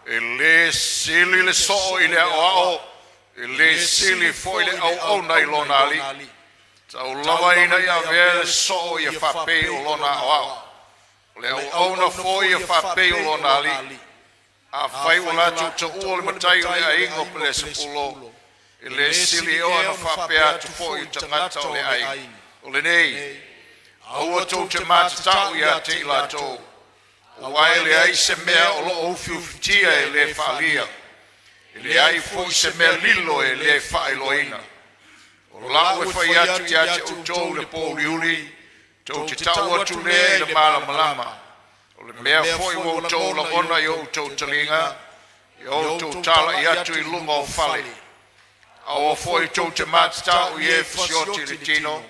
E lē sili le so'o i le aoao, e lē sili foi le auauna i lona alii. Tau lava ina ia avea le so'o ia faapei o lona aoao, o le auauna foi ia faapei o lona alii. Afai ua latou taua le matai o le aiga o Pelesepulo, e le sili ea ona faapea atu foi i tagata o le aiga o lenei. Aua tou te matata'u ia te i latou, aua e leai se mea o lo o ufiufitia e le faaalia, e leai foi se mea lilo e le faailoaina. O la'u e fai atu ia te outou i le pouliuli, tou te tau atu lea i le malamalama. O le mea foi ua outou lagona i o outou taliga, ia outou tala'i atu i luga o fale. Aua foi tou te matata'u i e fasioti le tino,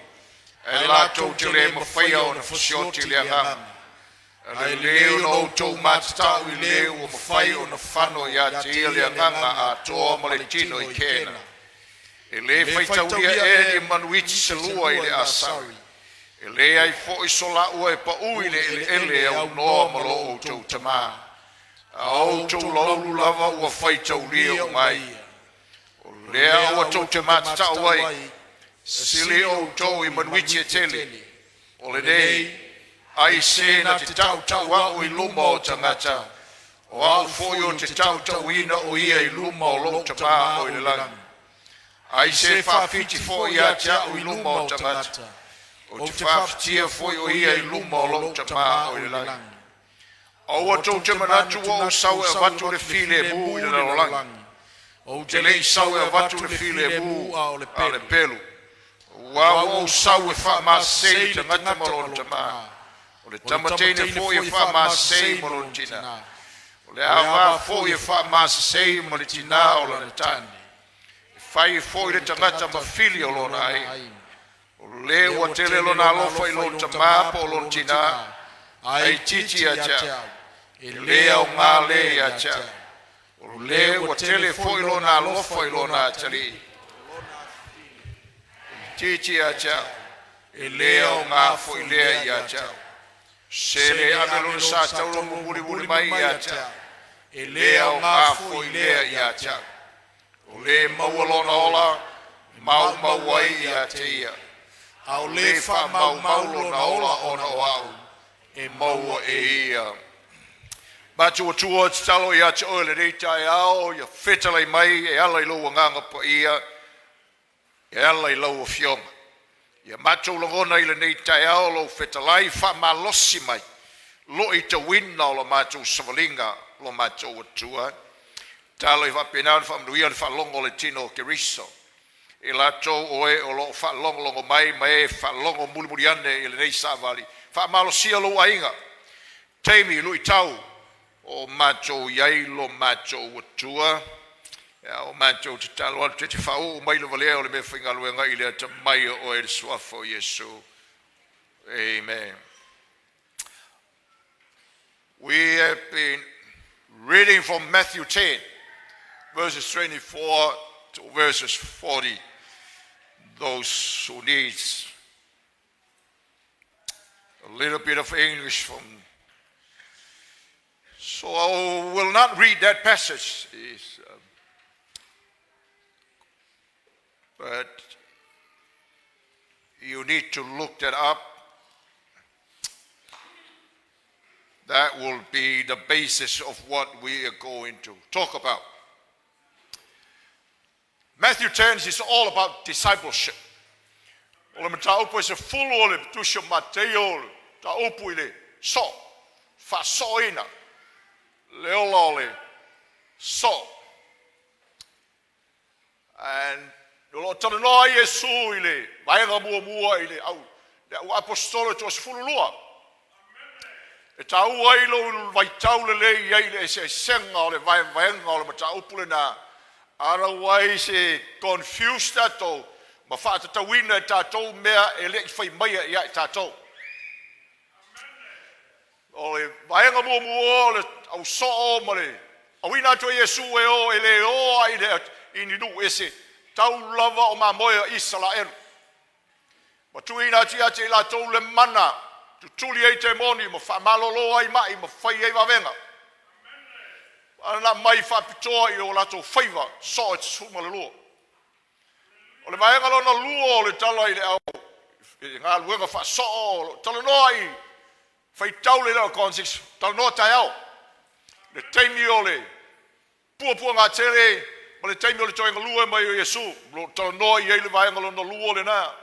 ae latou te le mafaia ona fasioti le agaga. Ae lelei ona outou matata'u i le ua mafai ona fano ia te ia le agaga atoa ma le tino i Keena. E le faitaulia ea ni manu iti se lua i le asau? E leai foi so laua e pau i le eleele e aunoa ma lo outou Tamā. A o outou lauulu lava ua faitaulia uma ai. O lea aua tou te matata'u ai, sili outou i manu iti e tele. O lenei, ai se na te tautau a'u i luma o tagata, o a'u foi ou te tautauina o ia i luma o lo'u Tamā o i le lagi. Ai se faafiti foi ia te a'u i luma o tagata, ou te faafitia foi o ia i luma o lo'u Tamā o i le lagi. Aua tou te manatu ua ou sau e avatu le filemu i le lalolagi. Ou te le i sau e avatu le filemu, a o le pelu. Aua ua ou sau e faamasasei le tagata ma lona tamā, o le tama teine foi e faamasasei ma lona tinā, o le ava foi e faamasasei ma le tinā o lana tane. E fai foi le tagata ma fili o lona aiga. O le ua tele lona alofa i lona tamā po o lona tinā, ae itiiti ia te a'u, e le aoga lea ia te a'u. O le ua tele foi lona alofa i lona atalii, itiiti ia te a'u, e le aoga foi lea ia te a'u. Se le ave lona satauro ma mulimuli mai ia te a'u, e le aoga foi lea ia te a'u. O le maua lona ola, maumau ai ia te ia. A o le faamaumau lona ola ona o a'u, e maua e ia. Matou Atua, tatalo ia te oe lenei taeao, ia fetalai mai e ala i lou agaga paia, e ala i lau Afioga. Ia matou lagona i lenei taeao lou fetalai faamalosi mai, loitauina o la matou savaliga lo matou Atua. Tatalo ia faapena ona faamanuia le faalogo o le tino o Keriso i latou o e o lo o faalogologo mai ma e faalogo mulimuli ane i lenei savali. Faamalosia lou aiga, taimi luitau o matou i ai lo matou Atua. A o matou tatalo atu e te faauu mai le valea o le meafaigaluega i le atamai o oe i le suafa o Iesu. Amen. We have been reading from Matthew 10, verses 24 to verses 40. Those who needs a little bit of English from. So I will not read that passage, but you need to look that up. That will be the basis of what we are going to talk about. Matthew 10 is all about discipleship. O le mataupu e sefulu o le tusi o Mateio o le mataupu i le soo, faasooina, le ola o le soo. And o lo o talanoa ai Iesu i le vaega muamua i le au aposetolo e toasefululua. E taua ai lou vaitau lelei i ai le eseesega o le vaevaega o le mataupu lena, ana ua i se confuse tatou ma faatatauina e tatou mea e le i fai maia ia i tatou. O le vaega muamua o le ausoo ma le auina atu e Iesu e o e le o ai le i ni nuu ese tau lava o mamoe o Isaraelu. Ma tuuina atu ia te i latou le mana tutuli ai temoni ma faamalolo ai mai ma fai ai vavega. A na aumai faapitoa i o latou faiva soo e 12. O le vaega lona lua o le tala i le au i galuega faasoo o lo o talanoa i faitau le leo context, talanoa taeao. Le taimi o le puapuagatele ma le taimi o le toe galue mai o Iesu, o lo o talanoa i ai le vaega lona lua lena.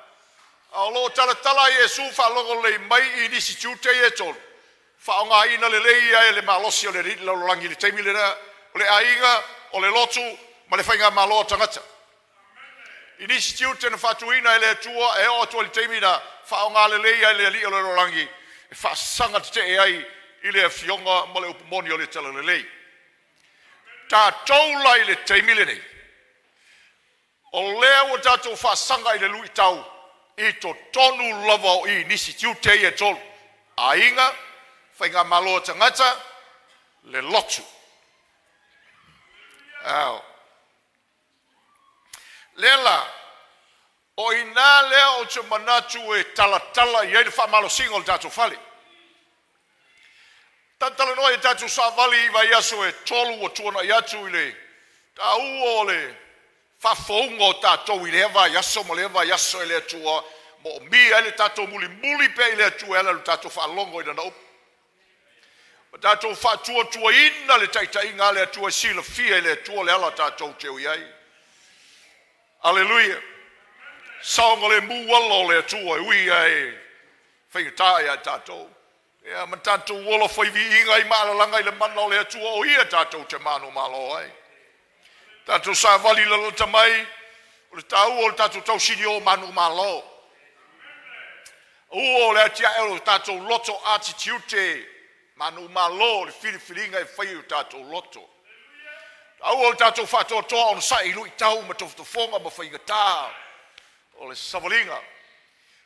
A o lo o talatala Iesu faalogo lelei mai i nisi tiute ia e tolu, faaaogaina lelei ai le malosi o le alii lalolagi i le taimi lena, o le aiga, o le lotu ma le faigamalo a tagata. I nisi tiute na faatuina e le Atua e oo atu ai i le taimi na faaaoga lelei ai le alii o le lalolagi e faasaga tetee ai i le afioga ma le upu moni o le Talalelei. Tatou la i le taimi lenei, o lea ua tatou faasaga i le luitau i totonu lava o i i nisi tiute ia e tolu: aiga, faigamalo a tagata, le lotu. Ao. Lea la, o i ina lea ou te manatu e talatala i ai le faamalosiga o le tatou fale. Talatalanoa i tatou savali i vaiaso e 3 ua tuanai atu i le taua o le faafouga o tatou i lea vaiaso ma lea vaiaso e le Atua, moomia ai le tatou mulimuli pea i le Atua e ala i lo tatou faalogo i Lana upu, ma tatou faatuatuaina le taitaiga a le Atua e silafia e le Atua le ala tatou te oi ai. Aleluia! Saogalemu ala o le Atua e ui lava e faigata ia tatou. Ia ma tatou ola fai viiga ai ma alalaga i le mana o le Atua o Ia tatou te manumalo ai. Tatou savali lalata mai o le taua o le tatou tausinio manumalo. Ua o le atiae o tatou loto atitiute manumalo o le filifiliga e fai e o tatou loto. Aua o le tatou faatoatoa onosai i luitau ma tofotofoga ma faigata o le savaliga.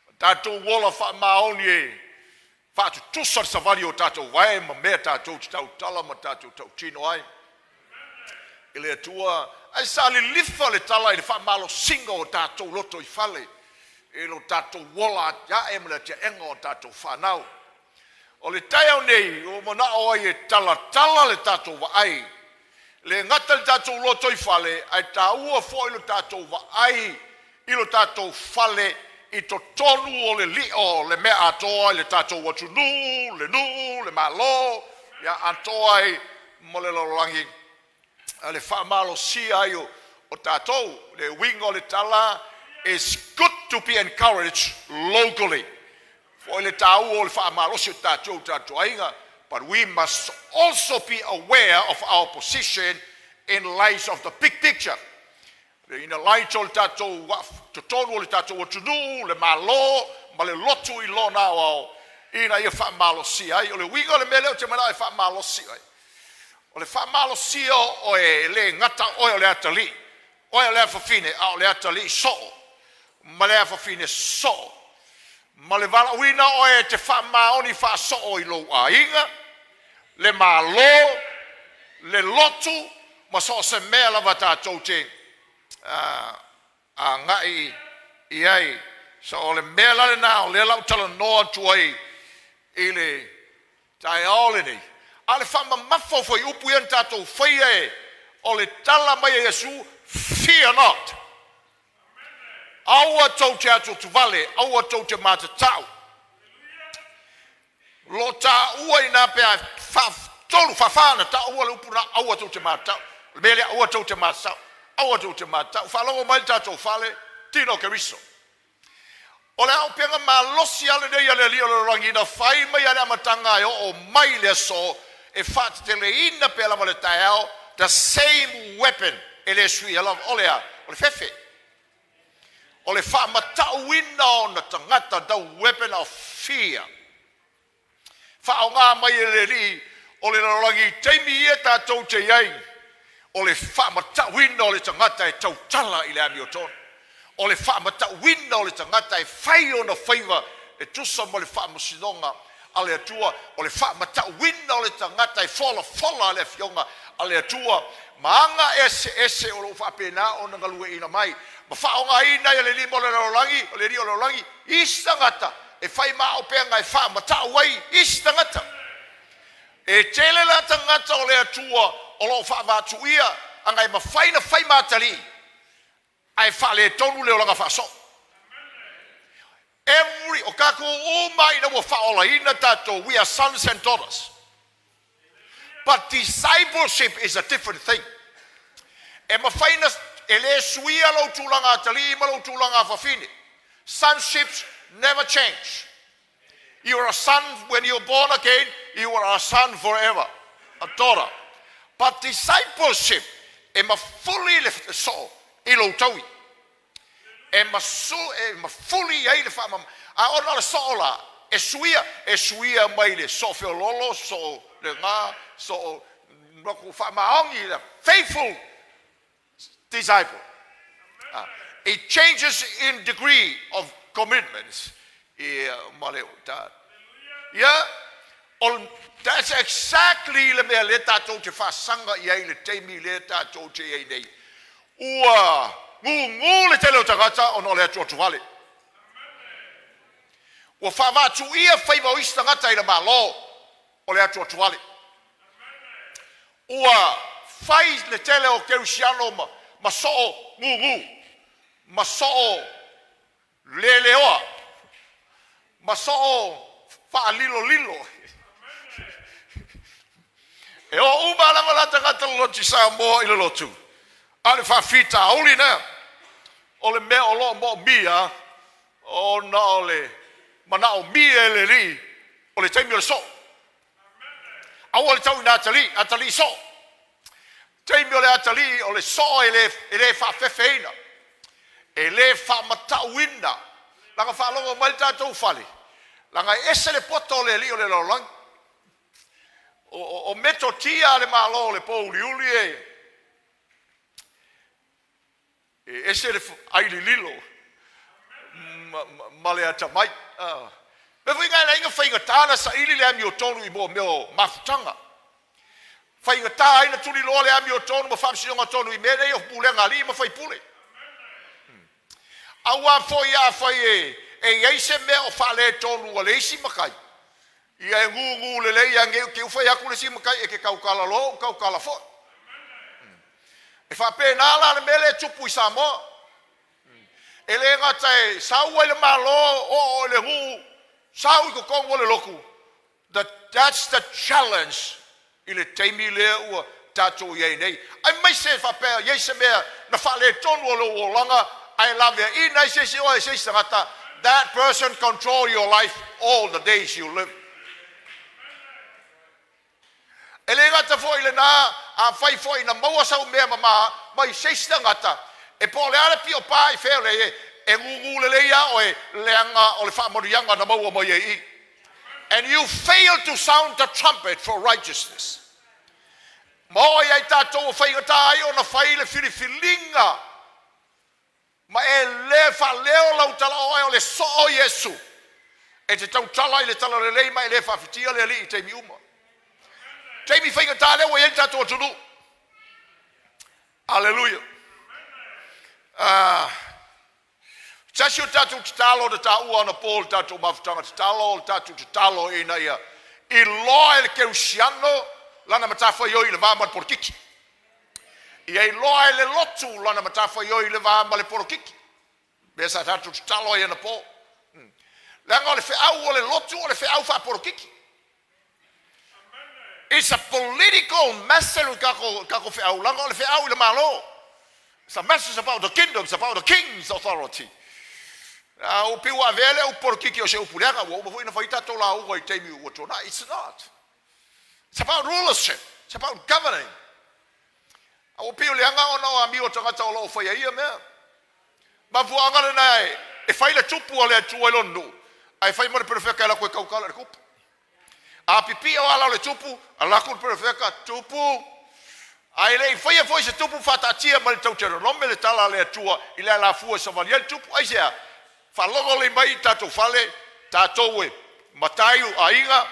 O tatou ola faamaoni e faatutusa le savali o tatou vae ma mea tatou te tautala ma tatou tautino ai i le Atua. Ae sa lilifa le tala i le faamalosiga o tatou lotoifale i lo tatou ola atiae ma le atiaega o tatou fanau. O le taeao nei ua manao ai e talatala le tatou vaai, le gata i le tatou lotoifale, ae taua foi lo tatou vaai i lo tatou fale i totonu o le lio o le mea atoa i le tatou atunuu, le nuu, le Malo, ia atoa ai ma le lalolagi, a le faamalosia ai o tatou. Le uiga o le tala, it's good to be encouraged locally. Foi le taua o le faamalosi o tatou tatou aiga, but we must also be aware of our position in light of the big picture. In the light o le tatou totonu o le tatou atunuu, le Malo ma le lotu i lona aoao ina ia faamalosia ai. O le uiga o le mea lea ou te manao e faamalosi ai, o le faamalosia o oe e le gata oe o le atalii, oe o le afafine, a o le atalii soo ma le afafine soo, ma le valaauina oe e te faamaoni faasoo i lou aiga, le Malo, le lotu, ma so o se mea lava tatou te agai i ai. So o le mea la lena o lea la ou talanoa atu ai i le taeao lenei, a o le faamamafa o fuaiupu ia na tatou faia e o le tala mai a Iesu, fear not. Aua tou te atuatuvale, aua tou te matatau. Lo taua ina pe a faatolu faafa na taua le upu na aua tou te matatau. O le mea lea, aua tou te matatau, aua tou te matatau. Faalogo mai le tatou fale, tino Keriso. O le auupega malosi lava lenei a le alii o le lalolagi na fai mai lava i le amataga e oo mai le aso e faateteleina pea lava le taeao, the same weapon e le suia lava. O le a? O le fefe. O le faamatauina o tagata, the weapon of fear. Faaaoga mai e le alii o le lalolagi i taimi ia tatou te i ai, o le faamatauina o le tagata e tautala i le amiotonu. O le faamatauina o le tagata e fai ona faiva e tusa ma le faamasinoga a le Atua. O le faamatauina o le tagata e folafola le afioga a le Atua ma aga eseese o lo o faapena ona galueaiina mai ma faaaogaina ai e le lima o le lalolagi, o le alii o le lalolagi, isi tagata e fai ma auupega e faamatau ai isi tagata. E tele la tagata o le Atua o lo o faavaatuia aga e mafai na fai ma atalii ae faaletonu le olaga faasoo. Every, o tatou uma ina ua faaolaina tatou, we are sons and daughters. But discipleship is a different thing. E mafai na e le suia lou tulaga atalii ma lou tulaga fafine. Sonships never change. You are a son when you're born again, you are a son forever, a daughter. But discipleship, e mafuli le soo i lou taui. E masu, e mafuli ai le faamama. A ona o le soo la, e suia, e suia mai le soo feololo, soo le gā, soo loku faamaoni, the faithful disciple. It changes in degree of commitments. Ia, ma le ta. Ia, ol, that's exactly le mea le tatou te faasaga i ai le taimi le tatou te i ai nei. Ua gugu le tele o tagata ona o le atuatuvale. Ua faavaatuia faiva o isi tagata i le Malo o le atuatuvale. Ua fai le tele o kerisiano ma soo gugu, ma soo leleoa, ma soo faalilolilo. E o uma lava la tagata loloti Samoa i le lotu. A le faafitauli lea, o le mea o loo moomia ona o le manaomia e le Alii o le taimi o le soo. Aua le tau ina atalii, atalii soo. Taimi o le atalii o le soo e le faafefeina, e le faamatauina. Laga faalogo mai le tatou fale, laga e ese le poto o le alii o le lalolagi. O metotia a le Malo o le pouliuli e ese le ailililo ma le atamai. Ah. Me foi ngai lainga faigata na saili le amiotonu i mo mea o mafutaga. Faigata ai na tuliloa le amiotonu ma faamasinoga tonu i mea nei o pulega a alii ma faipule. Auā foi a fai e i ai se mea o faaletonu a le isi matai, ia e gugu lelei age ke ufai aku le isi matai e ke tautala loa ou tautala foi. E faapena la le mea lea e tupu i Samoa. E le gata e sau ai le Malo oo i le nuu, sau i totonu o le lotu. That's the challenge i le taimi lea ua tatou i ai nei. Ai mai se faapea, i ai se mea na faaletonu o lou olaga, ae laveaina ai se isi oe e se isi tagata, that person control your life all the days you live. E le gata foi lena, a fai foi na maua sau mea mama mai se isi tagata, e po o le a le pio pa i fea o le e gugu lelei a oe leaga o le faamanuiaga na maua mai ai i. And you fail to sound the trumpet for righteousness. Ma o ai tatou o faigata ai ona fai le filifiliga ma e le faaleo lau tala o oe o le soo Iesu. E te tautala i le tala lelei ma e le faafitia le Alii i taimi uma. Taimi faigata lea ua i ai le tatou atunuu. Aleluia. Ah, tasi o tatou tatalo na taua ona po le tatou mafutaga tatalo o le tatou tatalo ina ia iloa e le kerisiano lana matafaioi i le va ma le polokiki. Ia iloa e le lotu lana matafaioi i le va ma le polokiki. Mea sa tatou tatalo ai ana po. Leaga o le feau o le lotu o le feau faapolokiki. It's a political message kako feau laga o le feau i le Malo. It's a message about the kingdom, it's about the king's authority. A o piu a vea le au polokiki o se upu leaga, ua uma foi na fai tatou lauga i taimi ua tuanai. It's not. It's about rulership. It's about governing. A o piu leaga ona o amio tagata o loo faia ia mea. Mafuaaga lena e fai le tupu a le Atua i lona nuu, ae fai ma le perofeta e alu atu e tautala i le tupu. A pipii o ala o le tupu, alu atu le perofeta, tupu. Ae le i faia foi se tupu faataatia mai le Teuteronome le tala a le Atua i le alafua e savali ai le tupu. Aisea? Faalogo lelei mai i tatou fale, tatou e matai o aiga,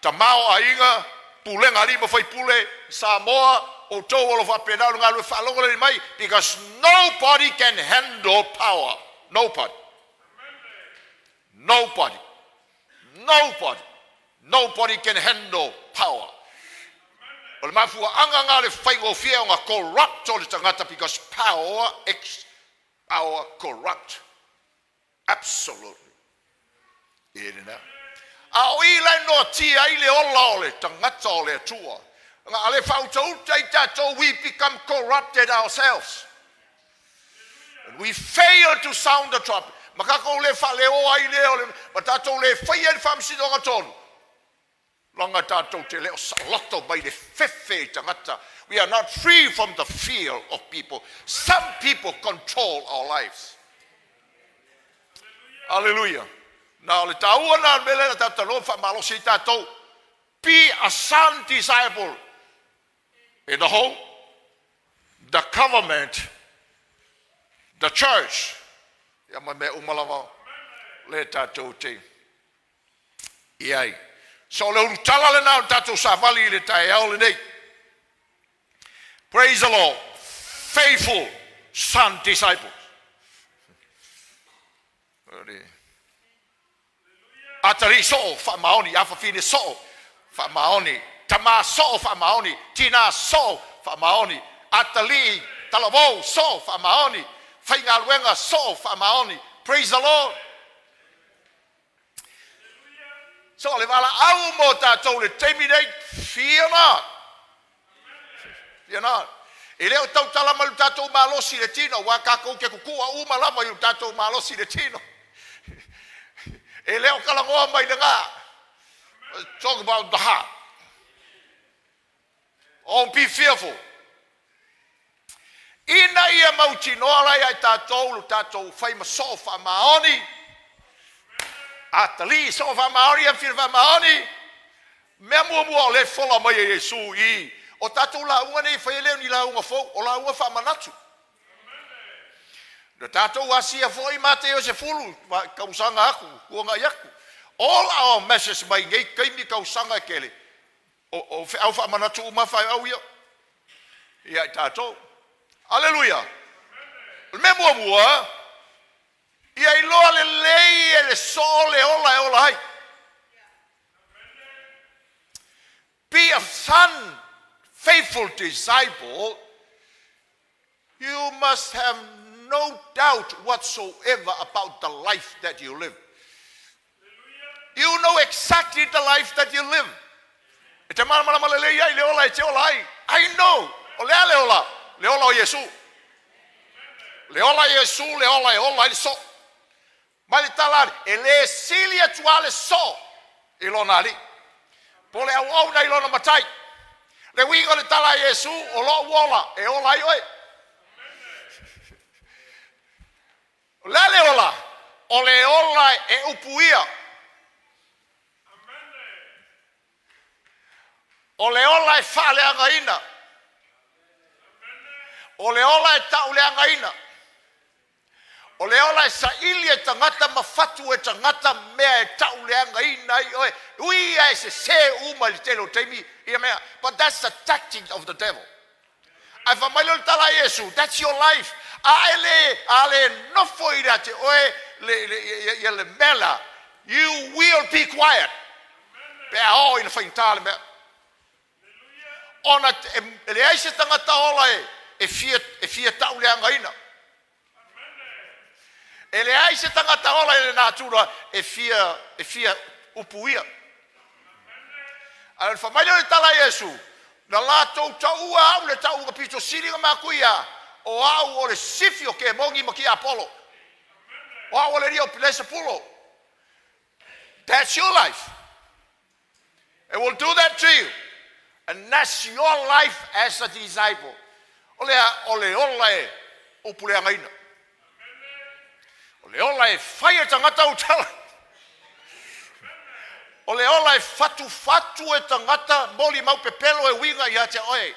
tama o aiga, pulega alii ma faipule, Samoa, outou o lo faapena o le galulue faalogo lelei mai, because nobody can handle power. Nobody. Nobody. Nobody. Nobody can handle power. O le mafuaaga lena o le faigofie ona corrupt o le tagata because power ex power corrupt. Absolutely. E lena. A o i la e noatia ai le ola o le tagata o le Atua. Na a le faautauta i tatou, we become corrupted ourselves. And we fail to sound the trumpet. Ma tatou le faaleoa ai lea o le, ma tatou le faia i le faamasinoga tonu. Leaga tatou te le o saoloto mai le fefe i tagata. We are not free from the fear of people. Some people control our lives. Hallelujah. Na o le taua lena o le mea lea na tatou talanoa ma faamalosi ai tatou. Be a sound disciple in the home, the government, the church. Ia ma mea uma lava le tatou te i ai. So o le ulutala lena o le tatou savali i le taeao lenei. Praise the Lord. Faithful son disciples. Atalii soo faamaoni, afafine soo faamaoni, tama soo faamaoni, tina soo faamaoni, atalii talavou soo faamaoni, faigaluega soo faamaoni. Praise the Lord. So o le valaau mo tatou i le taimi nei, fear not. Fear not. E le o tautala mai lo tatou malosi i le tino, aua tatou te tutua uma lava i lo tatou malosi i le tino. E le o talanoa mai lena. Talk about the heart. Don't be fearful. Ina ia mautinoa la ia i tatou lo tatou fai ma soo faamaoni, atalii soo faamaoni, afifine faamaoni, mea muamua o lea e fola mai e Iesu i o tatou lauga nei e fai e le o ni lauga fou, o lauga faamanatu. Na tatou asia foi Mateo 10 tausaga atu, tuanai atu. All our message mai nei taimi tausaga e tele, O feau faamanatu uma faeau ia ia i tatou. Aleluia! O le mea muamua, ia iloa lelei e le soo le ola e ola ai. Be a son, faithful disciple. You must have no doubt whatsoever about the life that you live. You know exactly the life that you live. E te malamalama lelei ai le ola e te ola ai. I know. O le a le ola? Le ola o Iesu. Le ola Iesu, le ola e ola ai le soo. Mai le tala ali, e le sili atu lava le soo i lona alii, po o le auauna i lona matai. Le uiga o le tala a Iesu, o lou ola e ola ai oe. O le a le ola? O le ola e upuia. O le ola e faaleagaina. O le ola e tauleagaina. O le ola e saili e tagata ma fatu e tagata mea e tauleagaina ai oe. Ui a e sesē uma i le tele o taimi ia mea. But that's the tactic of the devil. Ae fai mai lea o le tala a Iesu, that's your life. A e le, a le nofo ia te oe le, le, ia, ia le mea la, you will be quiet. Pe a oo ina faigata le mea. Ona e, e leai se tagata ola e, e fia, e fia tauleagaina. E leai se tagata ola i le natura e fia, e fia upuia. Ae o le fai mai lea o le tala a Iesu, Na latou taua au le tauga pito sili ona makuia, o au o le sifi o Kemogi ma Kiapolo. O au o le alii o Pilesepulo. That's your life. It will do that to you. And that's your life as a disciple. O le a, o le ola e upuleagaina. O le ola e fai e tagata u tala. O le ola e fatufatu e tagata molimau pepelo e uiga ia te oe.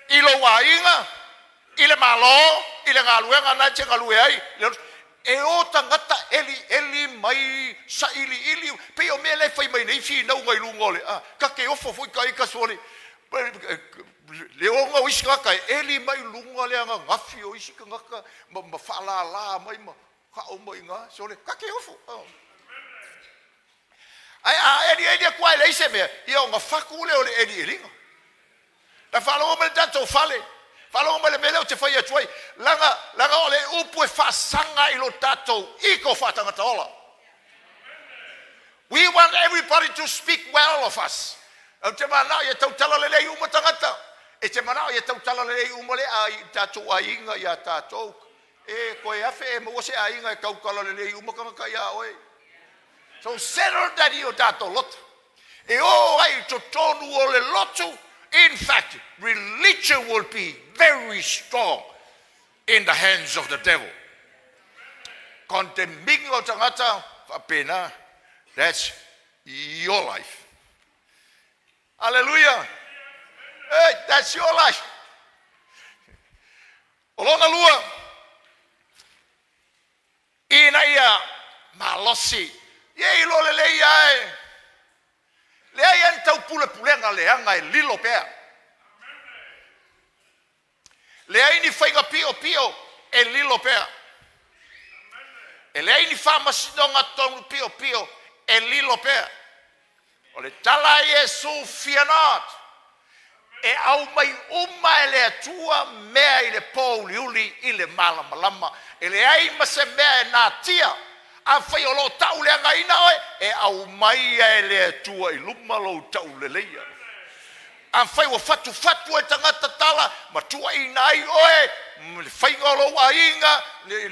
I lou aiga, i le Malo, i le galuega na e te galue ai, e o tagata elieli mai sailiili, pei o mea la e fai mai nei finauga i luga o le, a, ta te ofo foi ta ita sole, le oga o isi tagata e eli mai luga le ananafi o isi tagata ma, ma faalala mai ma tau mai i ina, sole, ta te ofo. Ae a elieli atu lava e leai se mea, ia ona fatu lea o le elieliga. Na faalogo mai le tatou fale, faalogo mai le mea lea ou te fai atu ai, leaga, leaga o le upu e faasaga i lo tatou iko faatagata ola. We want everybody to speak well of us. Ou te manao ia tautala lelei uma tagata. E te manao ia tautala lelei uma le ai, tatou aiga iā tatou. E koe afe e maua se aiga e tautala lelei uma tagata iā oe. So settle that i o tatou loto. E o ai i totonu o le lotu. In fact, religion will be very strong in the hands of the devil. Condemning o tagata faapena. That's your life. Hallelujah. Hey, that's your life. O lona lua, ina ia malosi. Ia iloa lelei ae. Leai a ni taupulepulega leaga e lilo pea. Leai ni faiga piopio e lilo pea. E leai ni faamasinoga tonu piopio e lilo pea. O le tala a Iesu, fear not. E aumai uma e le Atua mea i le pōuliuli i le malamalama. E leai ma se mea e natia. Afai o lo o tauleagaina oe, e aumaia e le Atua i luma lou tauleleia. Afai ua fatufatu e tagata tala ma tuuaina ai oe le faiga o lou aiga,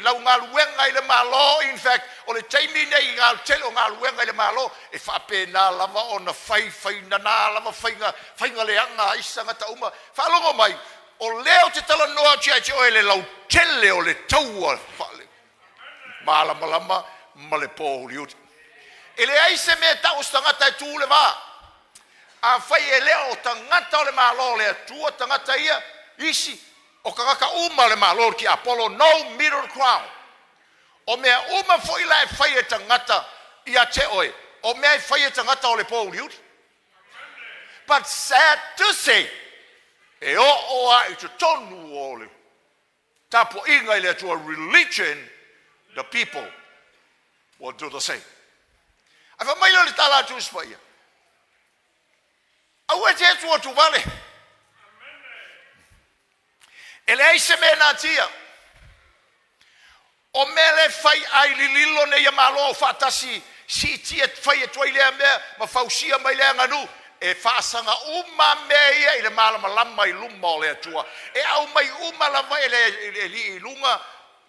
lau galuega i le Malo, in fact, o le taimi nei i ngā tele o galuega i le Malo, e faapena lava ona fai fainana lava faiga, faiga leaga a isi tagata uma. Faalogo mai, o lea ou te talanoa atu ia te oe le lautele o le taua faale malamalama ma le pōuliuli. E leai se mea e tau o se tagata e tu le vā. Afai e le o tagata o le Malo o le Atua tagata ia, isi o tagata uma o le Malo o le tiapolo, no middle ground. O mea uma foi la e fai e tagata ia te oe, o mea e fai e tagata o le pōuliuli. But sad to say, e oo a i totonu o le tapuaiga i le Atua, religion, the people will do the same. Ae fai mai lea o le tala a Tusi Paia, aua e te atu atu vale. E leai se mea e natia. O mea le fai ai lililo nei ia Malo o faatasi siitia fai atu ai lea mea ma fausia mai lea aganuu. E faasaga uma mea ia i le malamalama i luma o le Atua. E aumai uma lava e le alii i luga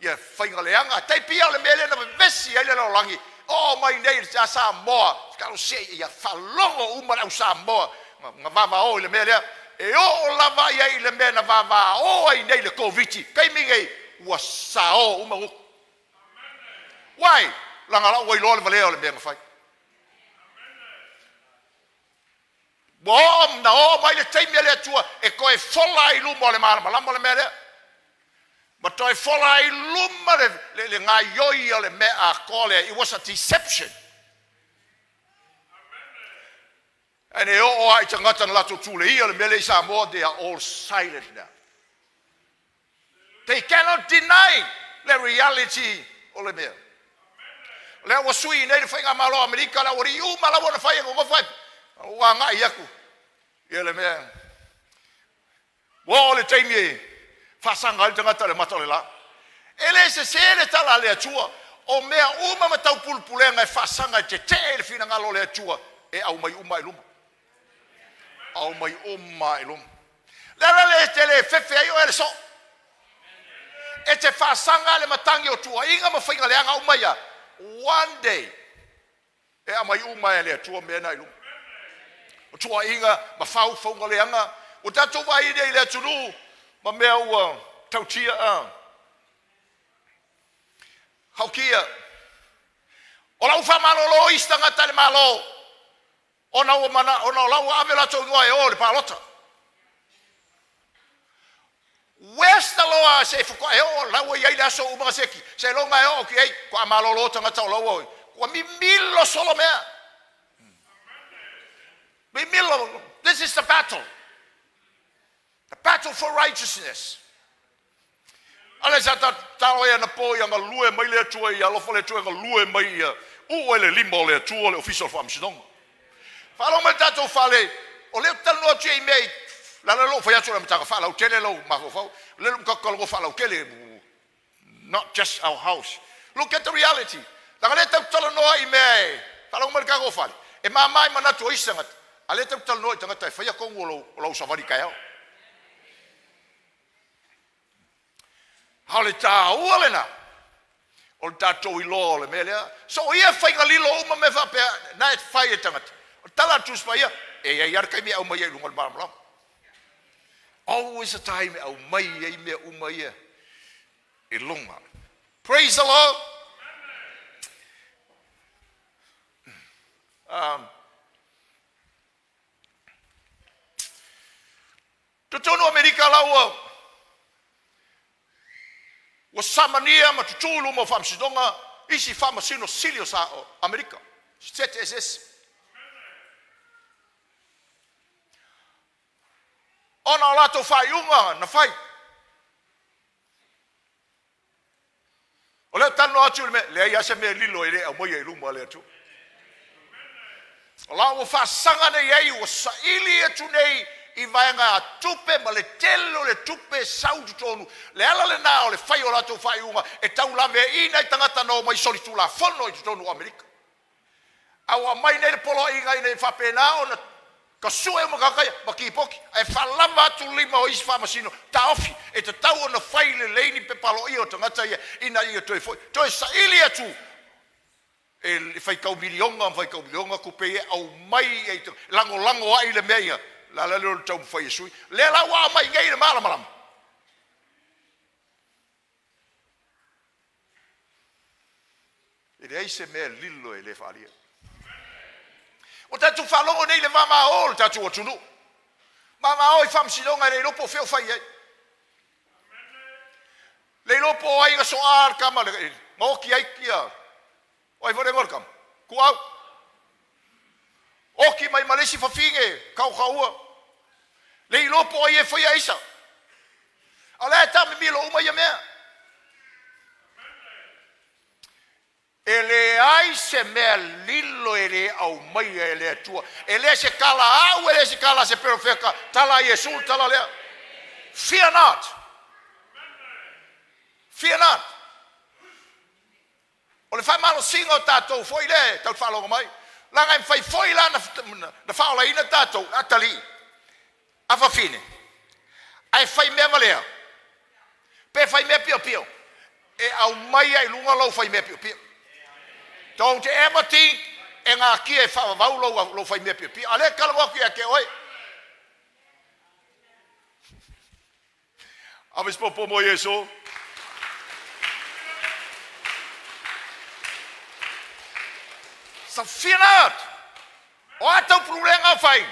ia faiga leaga. Tai pia o le mea lea na vevesi ai le lalolagi. Oo mai nei i Samoa, talosia ia faalogo uma le au Samoa na vavao i le mea lea. E oo lava ia i le mea na vavao ai nei le Koviti. Taimi nei ua sao uma gutu. Why? Leaga la ua iloa le valea o le mea na fai. Ua oo na oo mai le taimi a le Atua e toe fola ai i luma o le malamalama o le mea lea. Ma toe fola ai i luma le gaioi o le mea atoa lea. It was a deception. And e oo a i tagata na latou tuleia le mea lea i Samoa, they are all silent now. They cannot deny the reality o le mea. O lea ua sui nei le faigamalo o Amerika, la ua rii uma la ua na fai e nonofo ai. Ua agai aku ia le mea. Ua oo le taimi e faasaga ai le tagata i le mata o le la. E le sesē le tala a le Atua, o mea uma ma taupulepulega e faasaga e tetee i le finagalo o le Atua, e aumai uma i luma. Aumai uma i luma. Le ala le te le fefe ai oe le soo. E te faasaga le matagi o tuuaiga ma faiga leaga uma ia. One day, e aumai uma e le Atua mea na i luma. O tuuaiga ma faufauga leaga, ua tatou vaai nei i le atunuu ma mea ua tautia a. Haukia, o lau faamalolo isi tagata i le Malo, ona ua mana, ona o la ua ave latou igoa e o i le palota. Where's the law se faatoa e oo la ua i ai le aso uma se ki se longa e oo ki ai ko malolo tagata o la ua ua mimilo solo mea. Mimilo. This is the battle. The battle for righteousness. Ale sa ta talo ia na po ia galue mai le Atua ia alofa le Atua galue mai ia uu ai le lima o le Atua le ofisa o le faamasinoga. Faalogo mai le tatou fale, o lea ou te talanoa atu i mea i Le ala lou fai atu o le amataga faalautele lou mafaufau, lea lou tatou talanoa faalautele, not just our house. Look at the reality. Leaga lea tatou te talanoa i mea e faalogo mai le tatou fale, e mama i manatu o isi tagata, a lea tatou te talanoa i tagata e faia tonu o lou, o lau savali taeao. A o le taua lena o le tatou iloa o le mea lea. So ia faiga lilo uma mea faapea na e fai e tagata. O le tala a le Tusi Paia, e i ai lava le taimi e aumai ai i luga o le malamalama. Always a time e aumai ai mea uma ia i luga. Praise the Lord. Um, Totonu o Amerika la ua ua samania ma tutū i luma o faamasinoga isi faamasino sili o sa o Amerika, Sitete eseese. Ona o latou faaiuga na fai. O lea ou te talanoa atu i le mea, leai lava se mea lilo e le aumaia i luma a le Atua. O la ua faasaga nei ai, ua saili atu nei i vaega tupe ma le tele o le tupe e sau i totonu. Le ala lena o le fai o latou faaiuga e taulaveaiina ai tagata na omai solitulafono i totonu o Amerika. A ua aumai nei le poloaiga ina ia faapena ona tasue uma tagata ia ma tipoti, ae faalava atu lima o isi faamasino taofi e tatau ona fai lelei ni pepa aloaia o tagata ia ina ia toe foi, toe saili atu e faitau miliona ma faitau miliona tupe ia e aumai ai lagolago ai le mea ia. O le ala lea o le taumafai e sui. Lea la ua aumai nei i le malamalama. E leai se mea lilo e le faaalia. Ua tatou faalogo nei i le vavao o le tatou atunuu. Vavao i faamasinoga e le iloa po o fea o fai ai. Le iloa po o ai na soa le tama na oti ai ia o ai foi le igoa o le tama? Tuau. Oti mai ma le isi fafine tautaua. Le iloa po o ai e faia aisa. A o la e taamimilo uma ia mea. E leai se mea lilo e le aumaia e le Atua. E le se tala a au, e le se tala a se perofeta, tala a Iesu le tala lea. Fear not. Fear not. O le faamalosiga o tatou foi lea e tau faalogo mai, leaga e mafai foi la na faaolaina tatou atalii a fafine, ae fai mea valea, pe fai mea piopio, e aumai ai i luga lou fai mea piopio. Don't ever think e natia e faavavau lou, lou fai mea piopio. A lea e talanoa atu ia te oe. Ave se popo mo Iesu. So fear not. O a tau pululega o fai,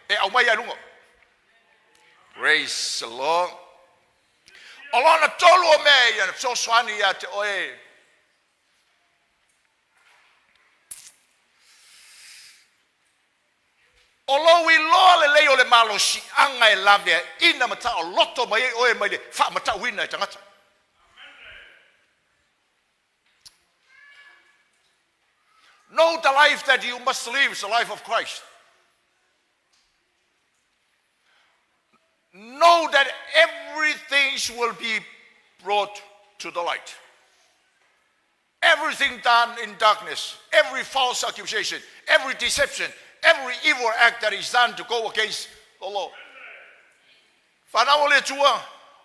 e aumai ai luga. Praise the Lord. O lona tolu o mea ia na fesoasoani ia te oe O lou iloa lelei o le malosiaga e laveaiina ma taoloto mai ai oe mai le faamatauina e tagata. Know the life that you must live is the life of Christ. Know that everything will be brought to the light. Everything done in darkness, every false accusation, every deception, every evil act that is done to go against the law. Whanau o le Atua,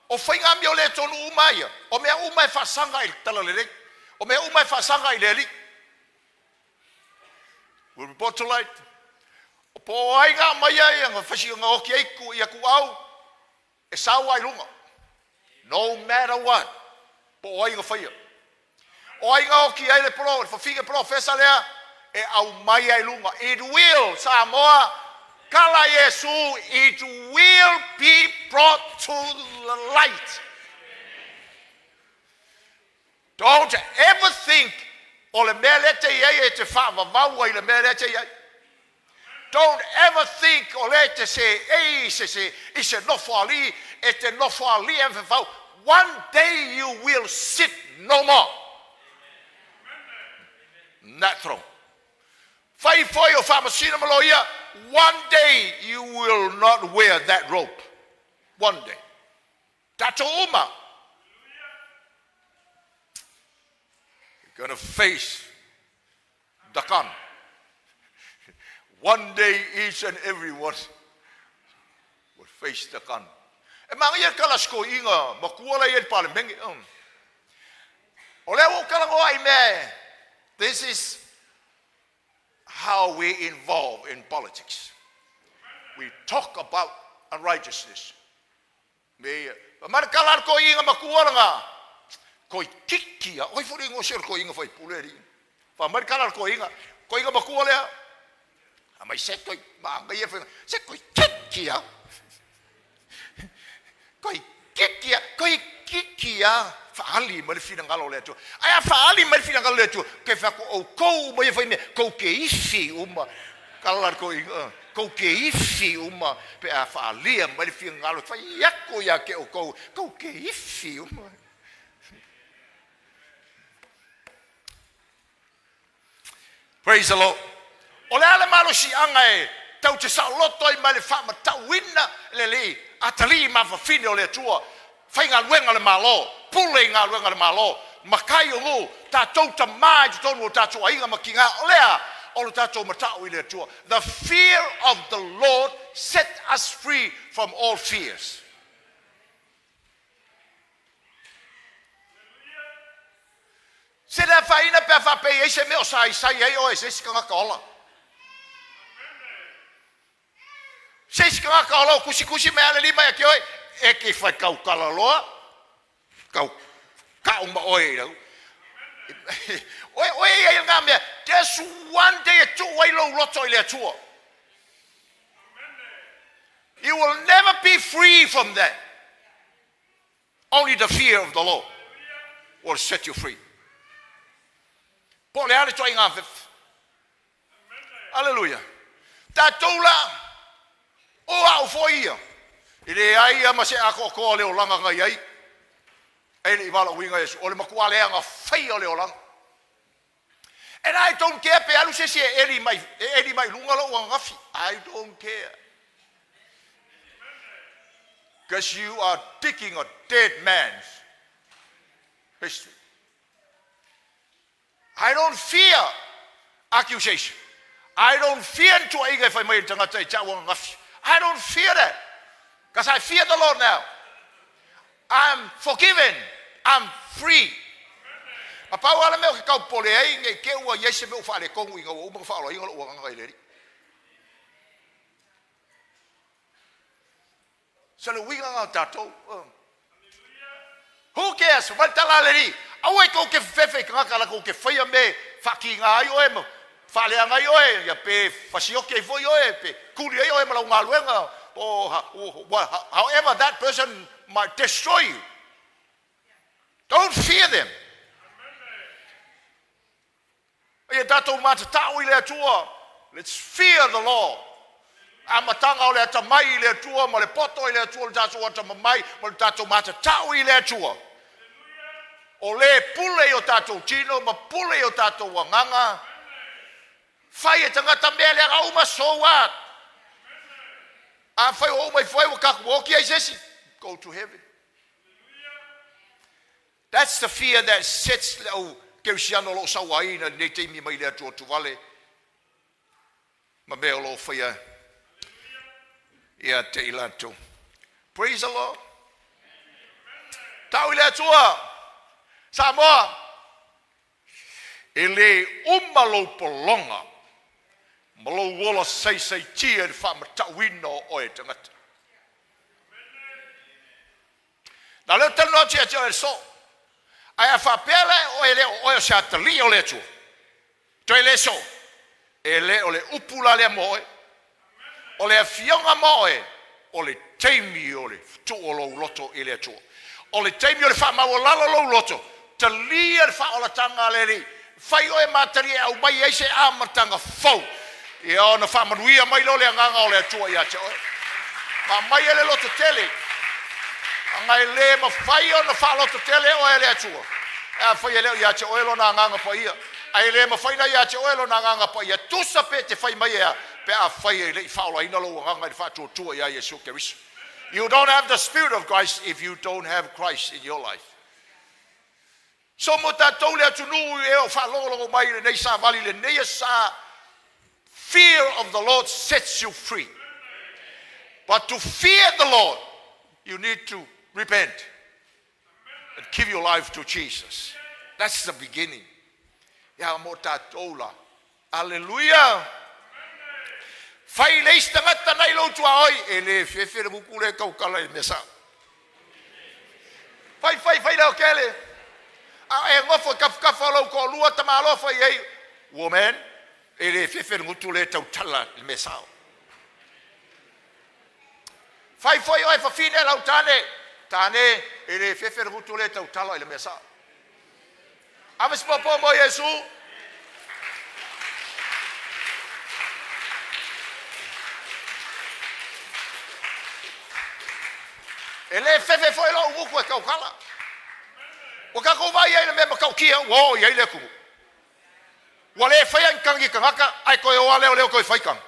o faiga amio le tonu uma ia, o mea uma e faasaga i le talalelei, o mea uma e faasaga i le Alii. Will be brought to light. O po o ai ngā mai ai, nga whasi nga oki ai ku ia ku au, E sau ai luga. No matter what. Po o ai na faia. O ai na oki ai le polo, le fafine polofesa lea, e aumai ai luga. It will, Samoa, kala Iesu, it will be brought to the light. Don't ever think o le mea lea te i ai e te faavavau ai le mea lea te i ai. Don't ever think o lea e te seei i se, se, i se nofoalii, e te nofoalii e fefau. One day you will sit no more. In that throne. Fai foi o faamasino ma loia, one day you will not wear that robe. One day. Tatou uma. You're gonna face the gun. One day each and every one will face the gun. E manaia le tala a si toeaina matua la e i ai i le Palemene. O lea ua ou talanoa i mea e, this is how we involve in politics. We talk about unrighteousness. Me ia. Fai mai le tala a le toeaina matua lena, toeitiiti lava, o ai foi le igoa o si toeaina faipule alii? Fai mai le tala a le toeaina, toeaina matua lea, fai mai se toi, manaia faiga, se toeitiiti lava. Toeitiiti lava, toeitiiti lava faaali mai le finagalo o le Atua. Ae a faaali mai le finagalo o le Atua, ou te fai atu, outou uma ia fai mea, tou te ifi uma. Tala le toeaina, tou te ifi uma pe a faalia mai le finagalo, fai atu ia te outou, tou te ifi uma. Praise the Lord. O le a le malosiaga e tau te saoloto ai mai le faamatauina le alii atalii ma fafine o le Atua, faigaluega le Malo, pule i galuega a le Malo, matai o nuu, tatou tama i totonu o tatou aiga ma tiga, o le a? O le tatou matau i le Atua. The fear of the Lord set us free from all fears. Se le afaina pe a faapea e i ai se mea o saisai ai oe e se isi tagata ola. Se isi tagata ola o tusitusi mai lava le lima ia te oe, e te faitautala loa, tau kau ma oe i lau. Oe, oe e i ai lena mea, just one day e tuu ai lou loto i le Atua. You will never be free from that. Only the fear of the Lord will set you free. Po o le a le ituaiga afefe. Aleluia. Tatou la, o au foi ia, e leai lava ma se atoatoa o le olaga na i ai, e le i valaauina Iesu. O le matua leaga faia o le olaga. And I don't care pe alu se isi e eli mai, e eli mai luga lou ananafi. I don't care. Because you are digging a dead man's history. I don't fear accusation. I don't fear ni tuuaiga e fai mai e le tagata i te au ananafi. I don't fear that. Because I fear the Lord now. I'm forgiven, I'm free. Na pau lava le mea ou te tau popole ai, ne i te i ua i ai se mea ua faaletonu ina ua uma ona faaolaina lou agaga i le Alii. So le uiga lena o tatou. Who cares? Fai mai le tala a le Alii, aua e tou te fefefe i tagata latou te faia mea e faakiga ai oe ma faaleaga ai oe, ia pe fasioki ai foi oe, pe kuli ai oe ma lau galuega, po however that person might destroy you. Don't fear them. Ia tatou matatau i le Atua. Let's fear the Lord. Amataga o le atamai i le Atua ma le poto i le Atua, le tatou atamamai ma le tatou matatau i le Atua. O le pule i o tatou tino ma pule i o tatou agaga. Fai e tagata mea leaga uma, so what? Afai ua uma ifo ai ua tatou oti ai se isi, go to heaven. That's the fear that sets le au kerisiano o lo o sauaina i lenei taimi mai le Atua tuvale ma mea o lo o faia ia te i latou. Praise the Lord. Tau i le Atua. Samoa, e le uma lou pologa ma lou ola saisaitia i le faamatauina o oe tagata. Na leo talanoa atu ia te oe le soo. Ae a faapea la e oe le o oe o se atalii o le Atua, toe le soo, e le o le upu la lea mo oe. O le afioga mo oe, o le taimi o le tuu o lou loto i le Atua. O le taimi o le faamaualalo lou loto, talia le faaolataga a le Alii. Fai oe ma atalii e aumai ai se amataga fou, ia ona faamanuia mai lea o le Agaga o le Atua ia te oe. Ma aumai ai le lototele, aga e le mafai ona faalototele oe e le Atua, e afai e le o ia te oe Lona Agaga Paia. Ae le mafai na ia te oe Lona Agaga Paia, tusa pe te fai mai e a, pe afai e le i faaolaina lou agaga i le faatuatua ia Iesu Keriso. You don't have the Spirit of Christ if you don't have Christ in your life. So mo tatou le atunuu e o faalogologo mai i lenei savali, lenei asa, fear of the Lord sets you free. But to fear the Lord, you need to repent and give your life to Jesus. That's the beginning. Ia mo tatou la. Aleluia! Fai le isi tagata nai lou tuaoi, e le fefe le gutu le tautala i le mea sao. Fai, fai, fai leo kele. A e nofo i kafukafa o lou toalua tamaloa fai ai, woman, e le fefe le gutu le tautala i le mea sao. Fai foi oe fafine lau tane, tane, e le fefe le gutu le tautala i le mea sao. Ave se popo mo Iesu. E le fefe foi lou gutu e tautala. Ua tatou vaai ai i le mea matautia ua oo i ai le atunuu. Ua le faia ni tagi tagata ae toe o lava leoleo toe fai tagi.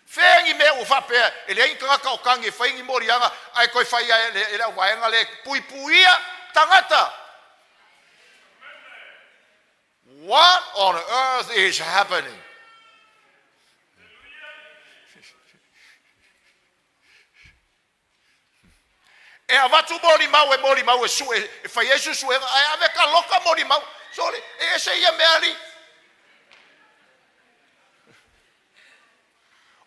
Fea ni mea ua faapea e leai ni tagata o tagi e fai ni moliaga ae toe fai lava e le auvaega lea e puipuia tagata. What on earth is happening? E avatu molimau e molimau e sue e fai ai suesuega ae ave taloka molimau. Sole, e ese ia mea alii.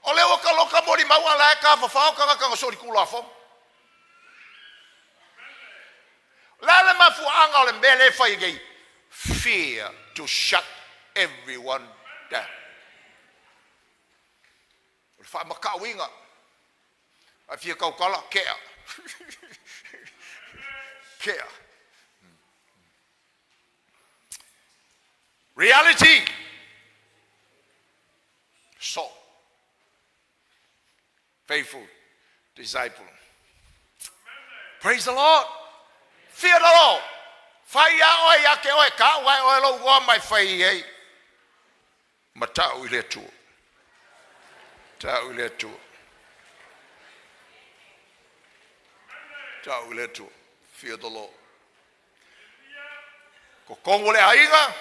O lea ua taloka molimau a la e tafafao tagata na solitulafono. O le a le mafuaaga o le mea lea e fai nei? Fear to shut everyone down. O le faamatauina, a fia tautala, kea. Kea. Reality. So, faithful disciple. Praise the Lord. Fear the Lord. Fai a oe ia te oe, ka ua e oe lou igoa mai fai i ai. Matau i le Atua. Tau i le Atua. Tau i le Atua. Fear the Lord. Totonu o le aiga,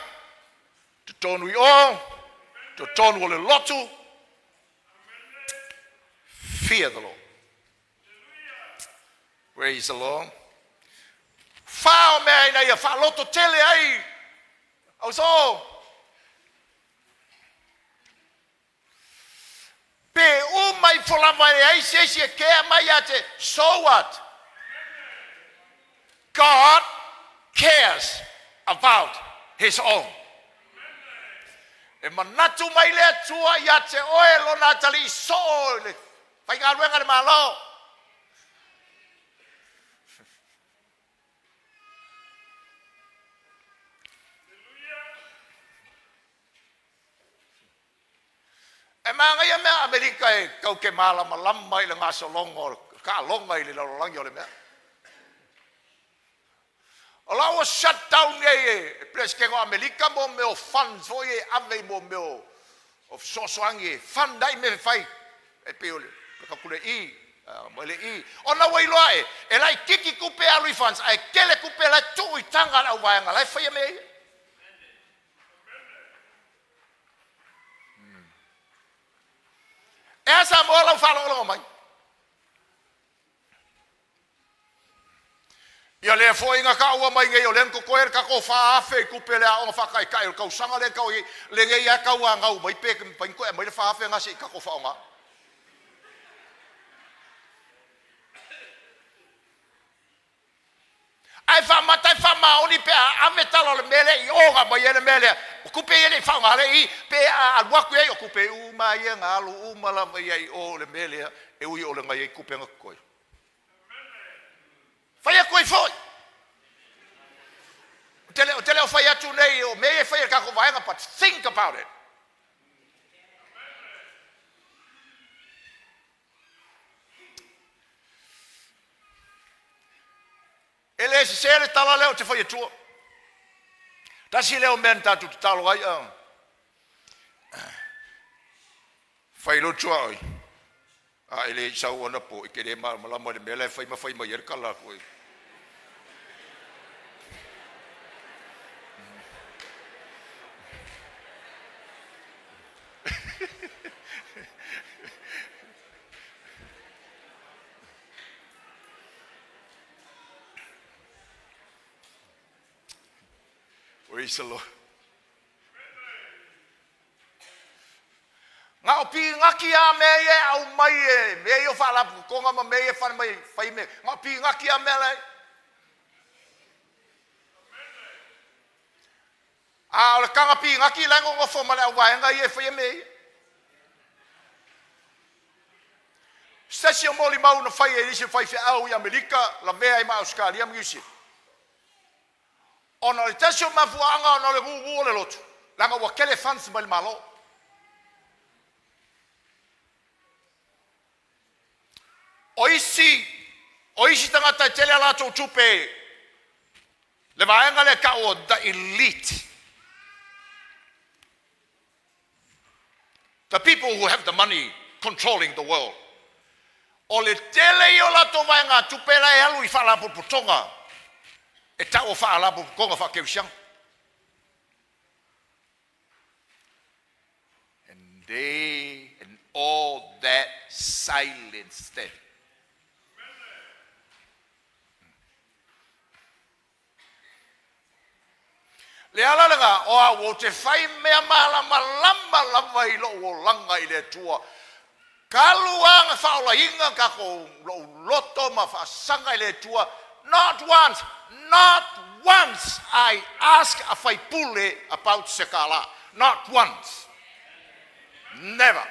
totonu i o, totonu o le lotu. Fear the Lord. Praise the Lord. Fa o mea ina ia faaloto tele ai auso. Pe uma ifo lava e leai se isi e kea mai ia te, so what? God cares about his own. E manatu mai le Atua ia te oe lona atalii soo i le faigaluega a le Malo. E manaia mea Amerika e tau te malamalama i le gasologa o le taaloga i le lalolagi o le mea. O la ua shut down nei e Peresetene o Amerika mo mea o funds foi e ave i mo mea o fesoasoani e fund ai mea e fai e pei o le tatou le i mai le i ona ua iloa e e laitiiti tupe e alu i funds ae tele tupe la e tuu i taga a le auvaega la e faia mea ia. E a Samoa lau faalogologo mai? Ia lea foi na taua mai nei o lea na totoe le tatou 4,000 i tupe le aoga faataitai o le tausaga lea tau i lenei lava tau anau mai pe mafai ona toe aumai le 4,000 na se i tatou faaaoga. Ae faamata e faamaoni pe a ave tala o le mea lea i o na aumai ai le mea lea. O tupe ia e le i faaaoga lea i i, pe a alu atu i ai, o tupe uma ia na alu uma lava ia i o i le mea lea, e ui o le na i ai tupe na totoe. Fai atu ai foi. Ou te le, ou te le o fai atu nei o mea ia e fai e le tatou vaega, but think about it. E le sese le tala lea ou te fai atua. Tasi lea o mea na tatou tatalo ai a fai lotu a oi. A e le i sau anapo, e te le malamalama i le mea la e fai ma fai mai ai le tala atu ai. Praise the Lord. Na o pinati lava mea ia e aumai e mea ia o faalapotopotoga ma mea ia e fai mai fai mea. Na o pinati lava mea la e. A o le taga pinati la e nonofo ma le auvaega ia e faia mea ia. Se tasi o molimau na fai e nisi o faifeau i Amerika, lavea ai ma Ausetalia ma Niu Sila. Ona o le tasi o mafuaaga ona o le gugu o le lotu, leaga ua tele funds mai le Malo. O isi o isi tagata e tele a latou tupe, le vaega lea e tau o the elite. The people who have the money controlling the world. O le tele ia o latou vaegatupe la e alu i faalapotopotoga e tau o faalapotopotoga faakerisiano. And they and all that silenced them. Le ala lena, o au ou te fai mea malamalama lava i lou olaga i le Atua. Talu lava na faaolaina tatou lou loto ma faasaga i le Atua, not once, not once I ask a faipule about se tala. Not once. Never.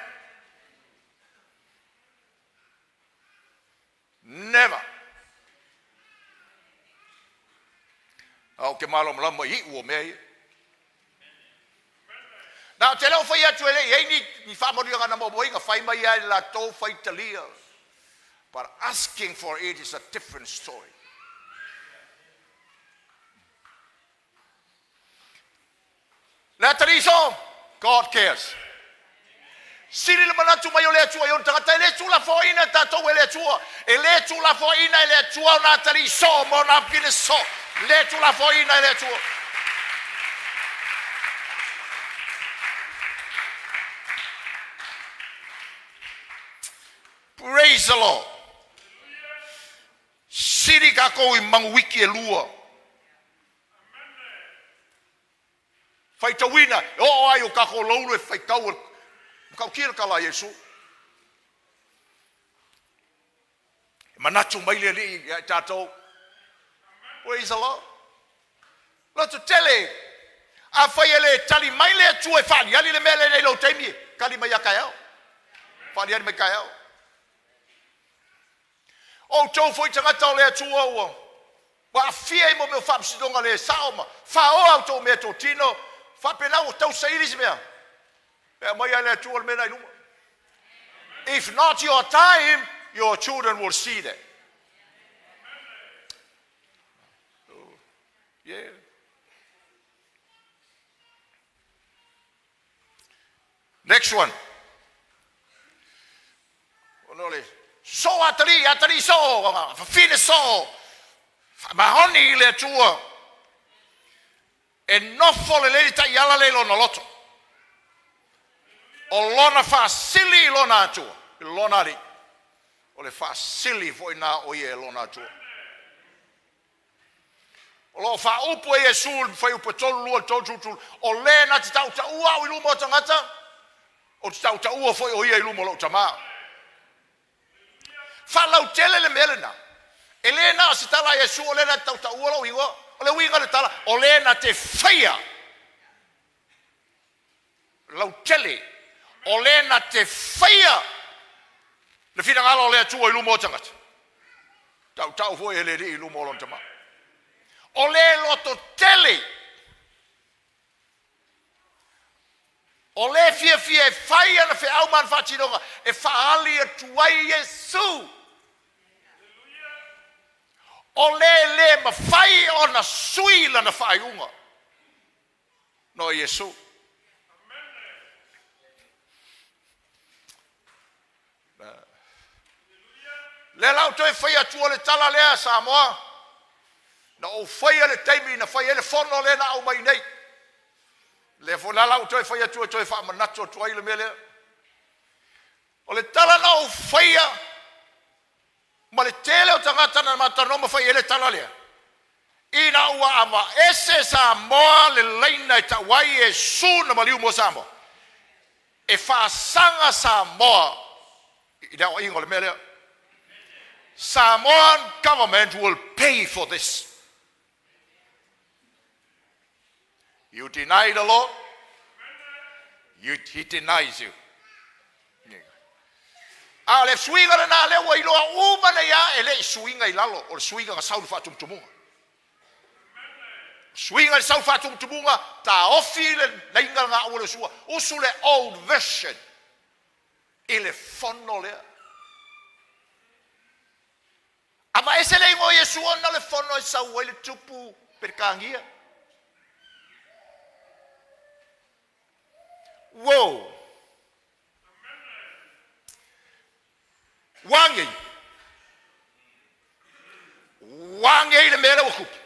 Never! A ou te malamalama i iu o mea ia. Na ou te le o fai atu e le i ai ni, ni faamanuiaga na maua mai, na fai mai lava e latou faitalia. But asking for it is a different story. Le atalii soo, God cares. Sili le manatu mai o le Atua i ona tagata, e le tuulafoaiina e tatou e le Atua. E le tuulafoaiina e le Atua ona atalii soo ma ona afine soo. Le tuulafoaiina e le Atua. Praise the Lord. Sili tatou i manuwiki e lua. Faitauina, e oo ai o tatou loulu e faitau e matautia le tala a Iesu. E manatu mai le Alii ia i tatou. Praise the Lord. Loto tele, afai e le tali mai le Atua e faaliali le mea lenei i lou taimi, tali mai ia taeao. Faaliali mai taeao. O outou foi tagata o le Atua ua ua aafia i mo mea o faamasinoga le sao ma faoa outou meatotino, faapena ua tau saili se mea, e aumai lava e le Atua le mea lena i luma. If not your time, your children will see that. Yeah. Next one. Ona o le soo atalii, atalii soo, fafine soo, faamaoni i le Atua. E nofo lelei le taiala lea i lona loto. O lona faasili i lona Atua, i lona Alii. O le faasili foi na o ia e lona Atua. O lo o faaupu e Iesu i le Fuaiupu e 32 i le 33, O le na te tautaua au i luma o tagata, ou te tautaua foi o ia i luma o lou Tama. Faalautele le mea lena. E le na o se tala a Iesu, o le na te tautaua lou igoa. O le uiga o le tala, o le na te faia lautele, o le na te faia le finagalo o le Atua i luma o tagata, tautau foi e le Alii i luma o lona Tama. O le loto tele, o le fiafia e fai ana feau ma ana faatinoga e faaali atu ai Iesu. O le le mafai ona sui lana faaiuga. No Iesu. Lea la ou toe fai atua le tala lea Samoa. Na ou faia le taimi na fai ai le fono lea na aumai nei. Lea foi la la ou toe fai atua toe faamanatu atu ai le mea lea. O le tala na ou faia ma le tele o tagata na matalanoa ma fai ai le tala lea. Ina ua avaese Samoa le laina e tau ai Iesu na maliu mo Samoa. E faasaga Samoa i le aoaiga o le mea lea. Samoan government will pay for this. You deny the Lord, he denies you. A o le suiga lena lea ua iloa uma nei lava e le i suiga i lalo, o le suiga na sau i le faatumutumuga. Suiga i le sau faatumutumuga, taofi le laina na au o le sua, usu le old version i le fono lea. Avaese le igoa o Iesu ona o le fono e sau ai le tupu Peretania. Wow! Ua nei. Ua nei le mea lea ua tupu.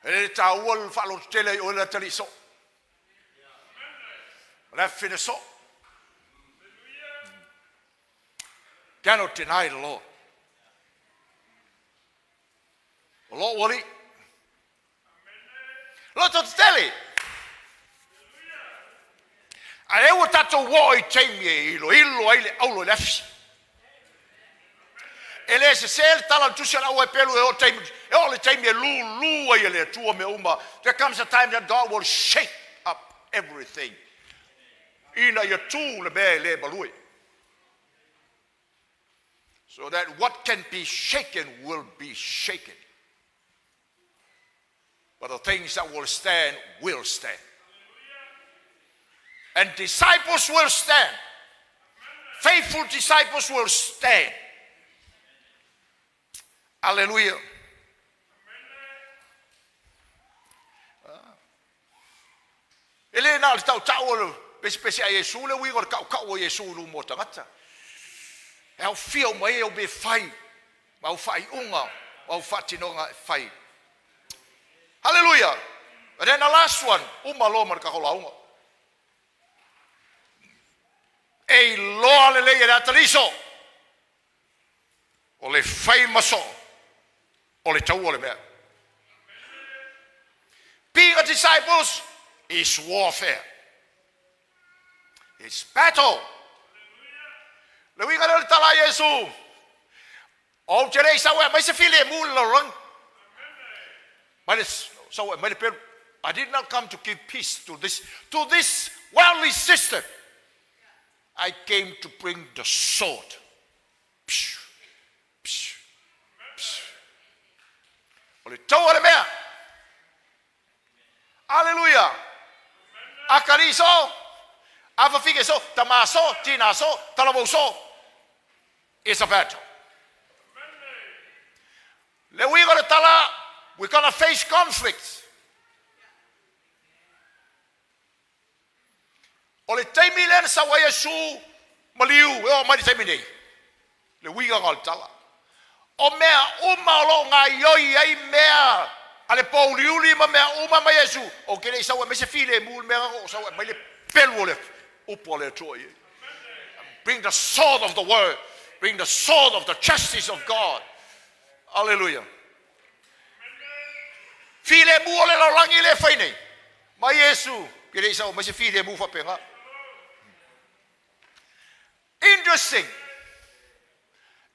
E le taua le faalototele ai oe le atalii soo. O le afine soo. Cannot deny the Lord. O lou Alii. Lototetele. Ae ua tatou oo i taimi e iloilo ai le aulo i le afi. E le sese le tala o le tusi a le au Heperu e oo taimi, e oo le taimi e lūlū ai e le Atua mea uma. There comes a time that God will shake up everything. Ina ia tū le mea e le malue. So that what can be shaken will be shaken. But the things that will stand will stand. And disciples will stand. Faithful disciples will stand. Hallelujah. E le na o le tautau o le pesepese a Iesu le uiga o le tautau o Iesu i luma o tagata. E aofia uma ai au mea fai, ma au faaiuga, ma au faatinoga e fai. Hallelujah! And then the last one, uma loa ma le tatou lauga. E iloa lelei e le ataliso o le fai ma soo o le taua o le mea. Being a disciples is warfare. It's battle. Le uiga lea o le tala a Iesu, ou te le i sau e aumai se filemu i le lalolagi. Mai le sau e aumai le pelu. I did not come to give peace to this worldly system. I came to bring the sword. Pshu, pshu, pshu. O le taua le mea. Aleluia. Akalii so, afafine so, tama so, tina so, talavou so. It's a battle. Le uiga o le tala, we're gonna face conflicts. O le taimi lea na sau ai Iesu maliu e oo mai le taimi nei. Le uiga o le tala. O mea uma o loo gaoioi ai mea a le pouliuli ma mea uma ma Iesu. Ou te le i sau e aumai se filemu le mea o sau e aumai le pelu o le upu a le Atua i ai. Bring the sword of the word. Bring the sword of the justice of God. Hallelujah. Filemu o le lalolagi le fai nei. Ma Iesu, ke le i sau mai se filemu faapena. Interesting.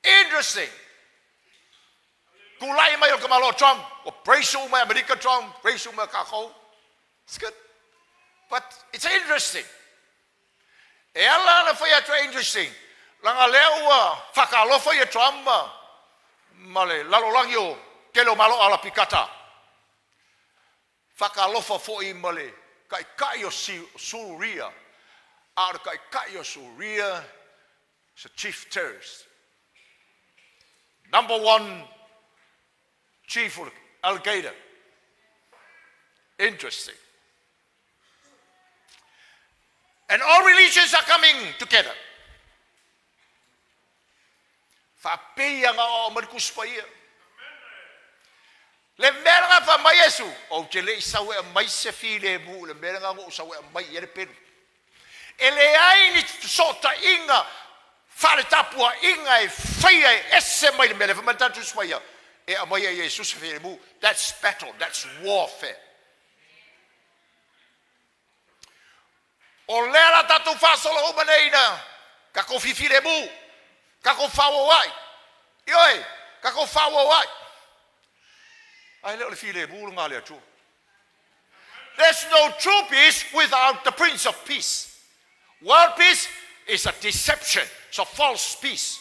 Interesting. Tulai mai o ka malo Trump, o praise uma America Trump, praise uma kākou. It's good. But it's interesting. E ala na fai atu e interesting. Langa lea ua whakalofa ia Trump ma le lalolagi o tele o malo ala pikata. Whakalofa foi ma le kaikai o Suria. A o le kaikai o Suria is a chief terrorist. Number one chief of Al-Qaeda. Interesting. And all religions are coming together. Faapei aga aoao mai le Tusi Paia. Le mea lena fai mai Iesu, ou te le i sau e aumai se filemu i le mea lena na ou sau e aumai i ai le pelu. E leai ni fesootaiga faaletapuaiga e faia e ese mai le mea lea fai mai le tatou Tusi Paia e aumai e Iesu se filemu. That's battle, that's warfare. O lea la tatou faasolo uma nei ina tatou fifilemu, tatou faaauauai. Ioe, tatou faaauauai. Ae le o le filemu lena a le Atua. There's no true peace without the Prince of Peace. World peace is a deception, it's a false peace.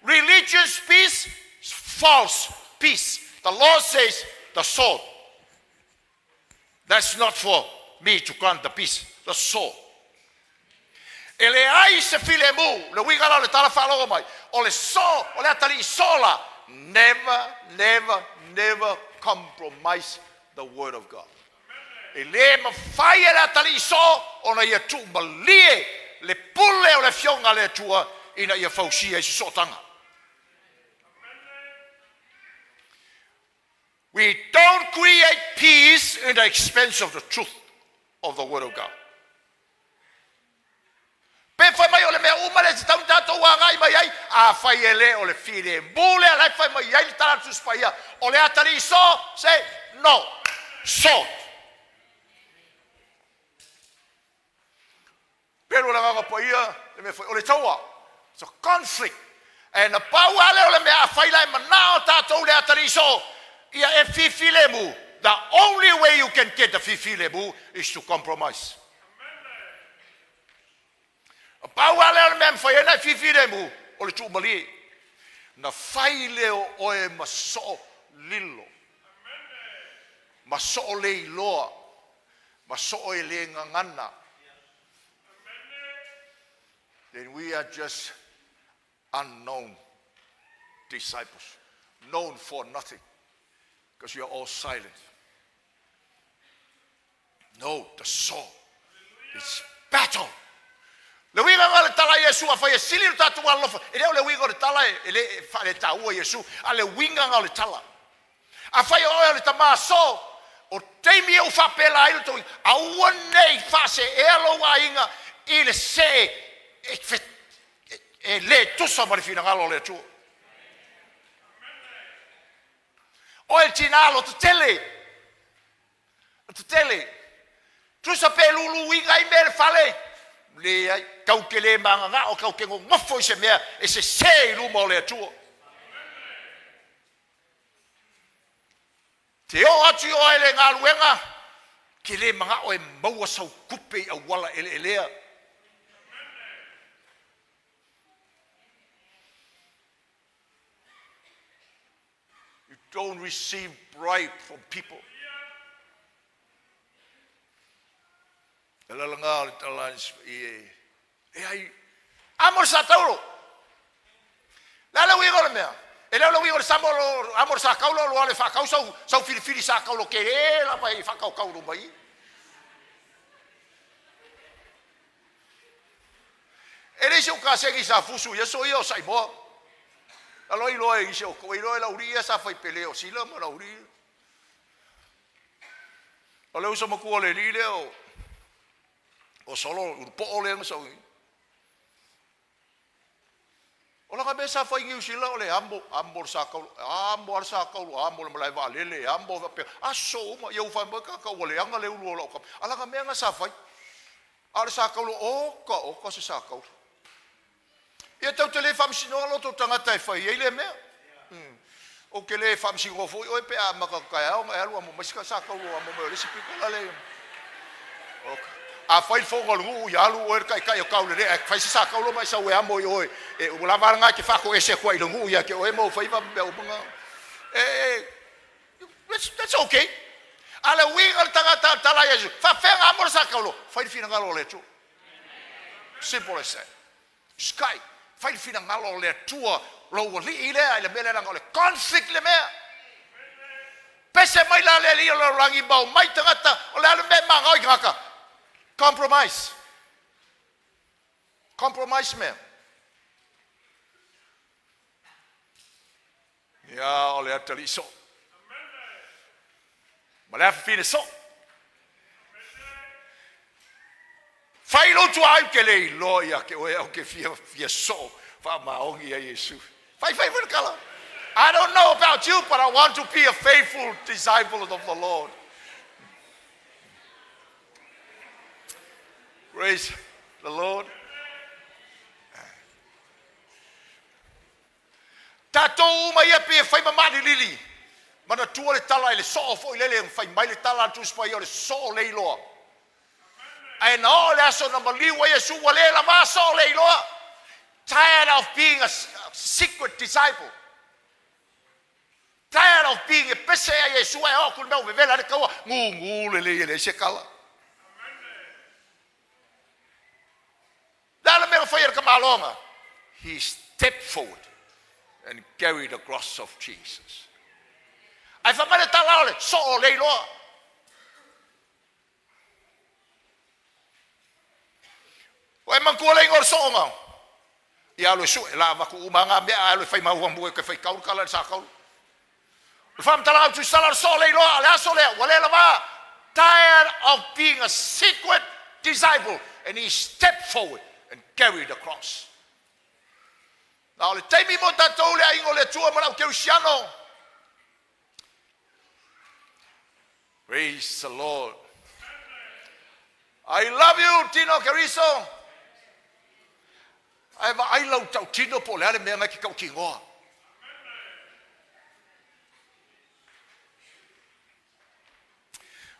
Religious peace is false peace. The Lord says the sword. That's not for me to grant the peace, the sword. E leai se filemu, le uiga la o le tala faalogo mai, o le soo, o le atalii soo la, never, never, never compromise the word of God. E le mafai e le atalii soo ona ia tuumalie le pule o le Afioga a le Atua ina ia fausia ai se sootaga. We don't create peace in the expense of the truth of the word of God. Pe fai mai o le mea uma lea e tatau ona tatou agai mai ai, afai e le o le filemu lea la e fai mai ai le tala a le Tusi Paia, o le atalii so, say no, sword. Pelu o le Agaga Paia, le mea foi, o le taua. It's a conflict. And na pau lava lea o le mea, afai la e manao tatou le atalii soo, ia e fifilemu, the only way you can get the fifilemu is to compromise. Na pau lava lea o le mea e mafai ai ona e fifilemu, o le tuumalie. Na fai lea o oe ma soo lilo, ma soo leiloa, ma soo e le gagana. Then we are just unknown disciples, known for nothing, because you are all silent. No, the sword is battle. Le uiga o le tala a Iesu afai e sili lo tatou alolofa, e le o le uiga o le tala e le e faaletaua Iesu, a le uiga o le tala. Afai o oe o le tama so, o taimi e u faapela ai lo tou aua nei faaseea lou aiga i le see e, e, e le tusa ma le finagalo o le Atua. Oe le tina lotetele, Tetele. Tusa pe luluiga ai mea i le fale, leai, tau te le magagao, tau te nonofo i se mea e sese i luma o le Atua. Te oo atu i oe le galuega, te le magao e maua sau tupe i auala eleelea. You don't receive bribe from people. E lalaga o le tala i e, e ai, amo le sa tauro. Le a le uiga o le mea? E le o le uiga o le samo amo le sa kaulo loa le whakau sau, sau filifili sa kaulo ke e lava e whakau kaulo mai. E leai se ukasegi sa fusu i aso ia o Saimoa. Alo iloa e isi o ko iloa e lauli ia sa fai pele o Sila ma lauli. O le uso matua o le alii lea o o Solo ulupo'o lea na sau. O lana mea sa fai i Niu Sila o le amo, amo le sa taulo, amo lava le sa taulo, amo le malae vaalele, amo faapea, aso uma, ia ua fai mai tagata ua leaga le ulu o lau tama. A lana mea na sa fai, a o le sa taulo, oka oka se sa taulo. Ia tatou te le faamasinoa lo outou tagata e fai ai lea mea. Ou te le faamasinoa foi oe pe a amata atu taeao ona e alu amo mai se sa taulo amo mai o le isi pito la le. Okay. A fai le fono a le nuu, ia alu oe le taitai o Taulelea e fai se sa taulo ma e sau e amo i oe. E ua lava lena e te faatoese atu ai i le nuu ia te oe ma ou faiva ma mea uma na. E, e, that's, that's okay. A le uiga o le tagata tala ia Iesu, faafefea ona amo le sa taulo? Fai le finagalo o le Atua. Simple as that. Sky, fai le finagalo o le Atua lou alii lea i le mea lea leaga o le conflict le mea. Pese mai la le alii o le lalolagi ma omai tagata, o le a le mea e magao i tagata? Compromise. Compromise mea. Ia, o le atalii soo. Ma le afafine soo. Fai lou tuaai ou te le iloa ia te oe au te fia fia soo faamaoni ia Iesu. Fai fai foi le tala. I don't know about you, but I want to be a faithful disciple of the Lord. Praise the Lord. Tatou uma ia pei e fai ma maalilili. Manatua le tala i le soo foi lele fai mai le tala a le Tusi Paia o le soo le iloa. Ae na oo le aso na maliu ai Iesu ua le lava soo le iloa. Tired of being a secret disciple. Tired of being e pese ia Iesu ae oo atu i le mea ua vevela ai le taua, gugu lelei e leai se tala. Le a le mea na faia e le tamaloga? He stepped forward and carried the cross of Jesus. Ae fai mai le tala o le soo le iloa. Ua e manatua le igoa o le soo na? Ia alu e sue, la avatu uma lava na mea ae alu e fai mau amu e te faitau le tala i le sa taulu. O le faamatalaga o le Tusitala o le soo le iloa, a le aso lea ua le lava. Tired of being a secret disciple and he stepped forward and carried the cross. Na o le taimi mo tatou le aiga o le Atua ma le au kerisiano. Praise the Lord. I love you, Tino Keriso. Ae vaai lau tautino po o le a le mea na e te tautinoa.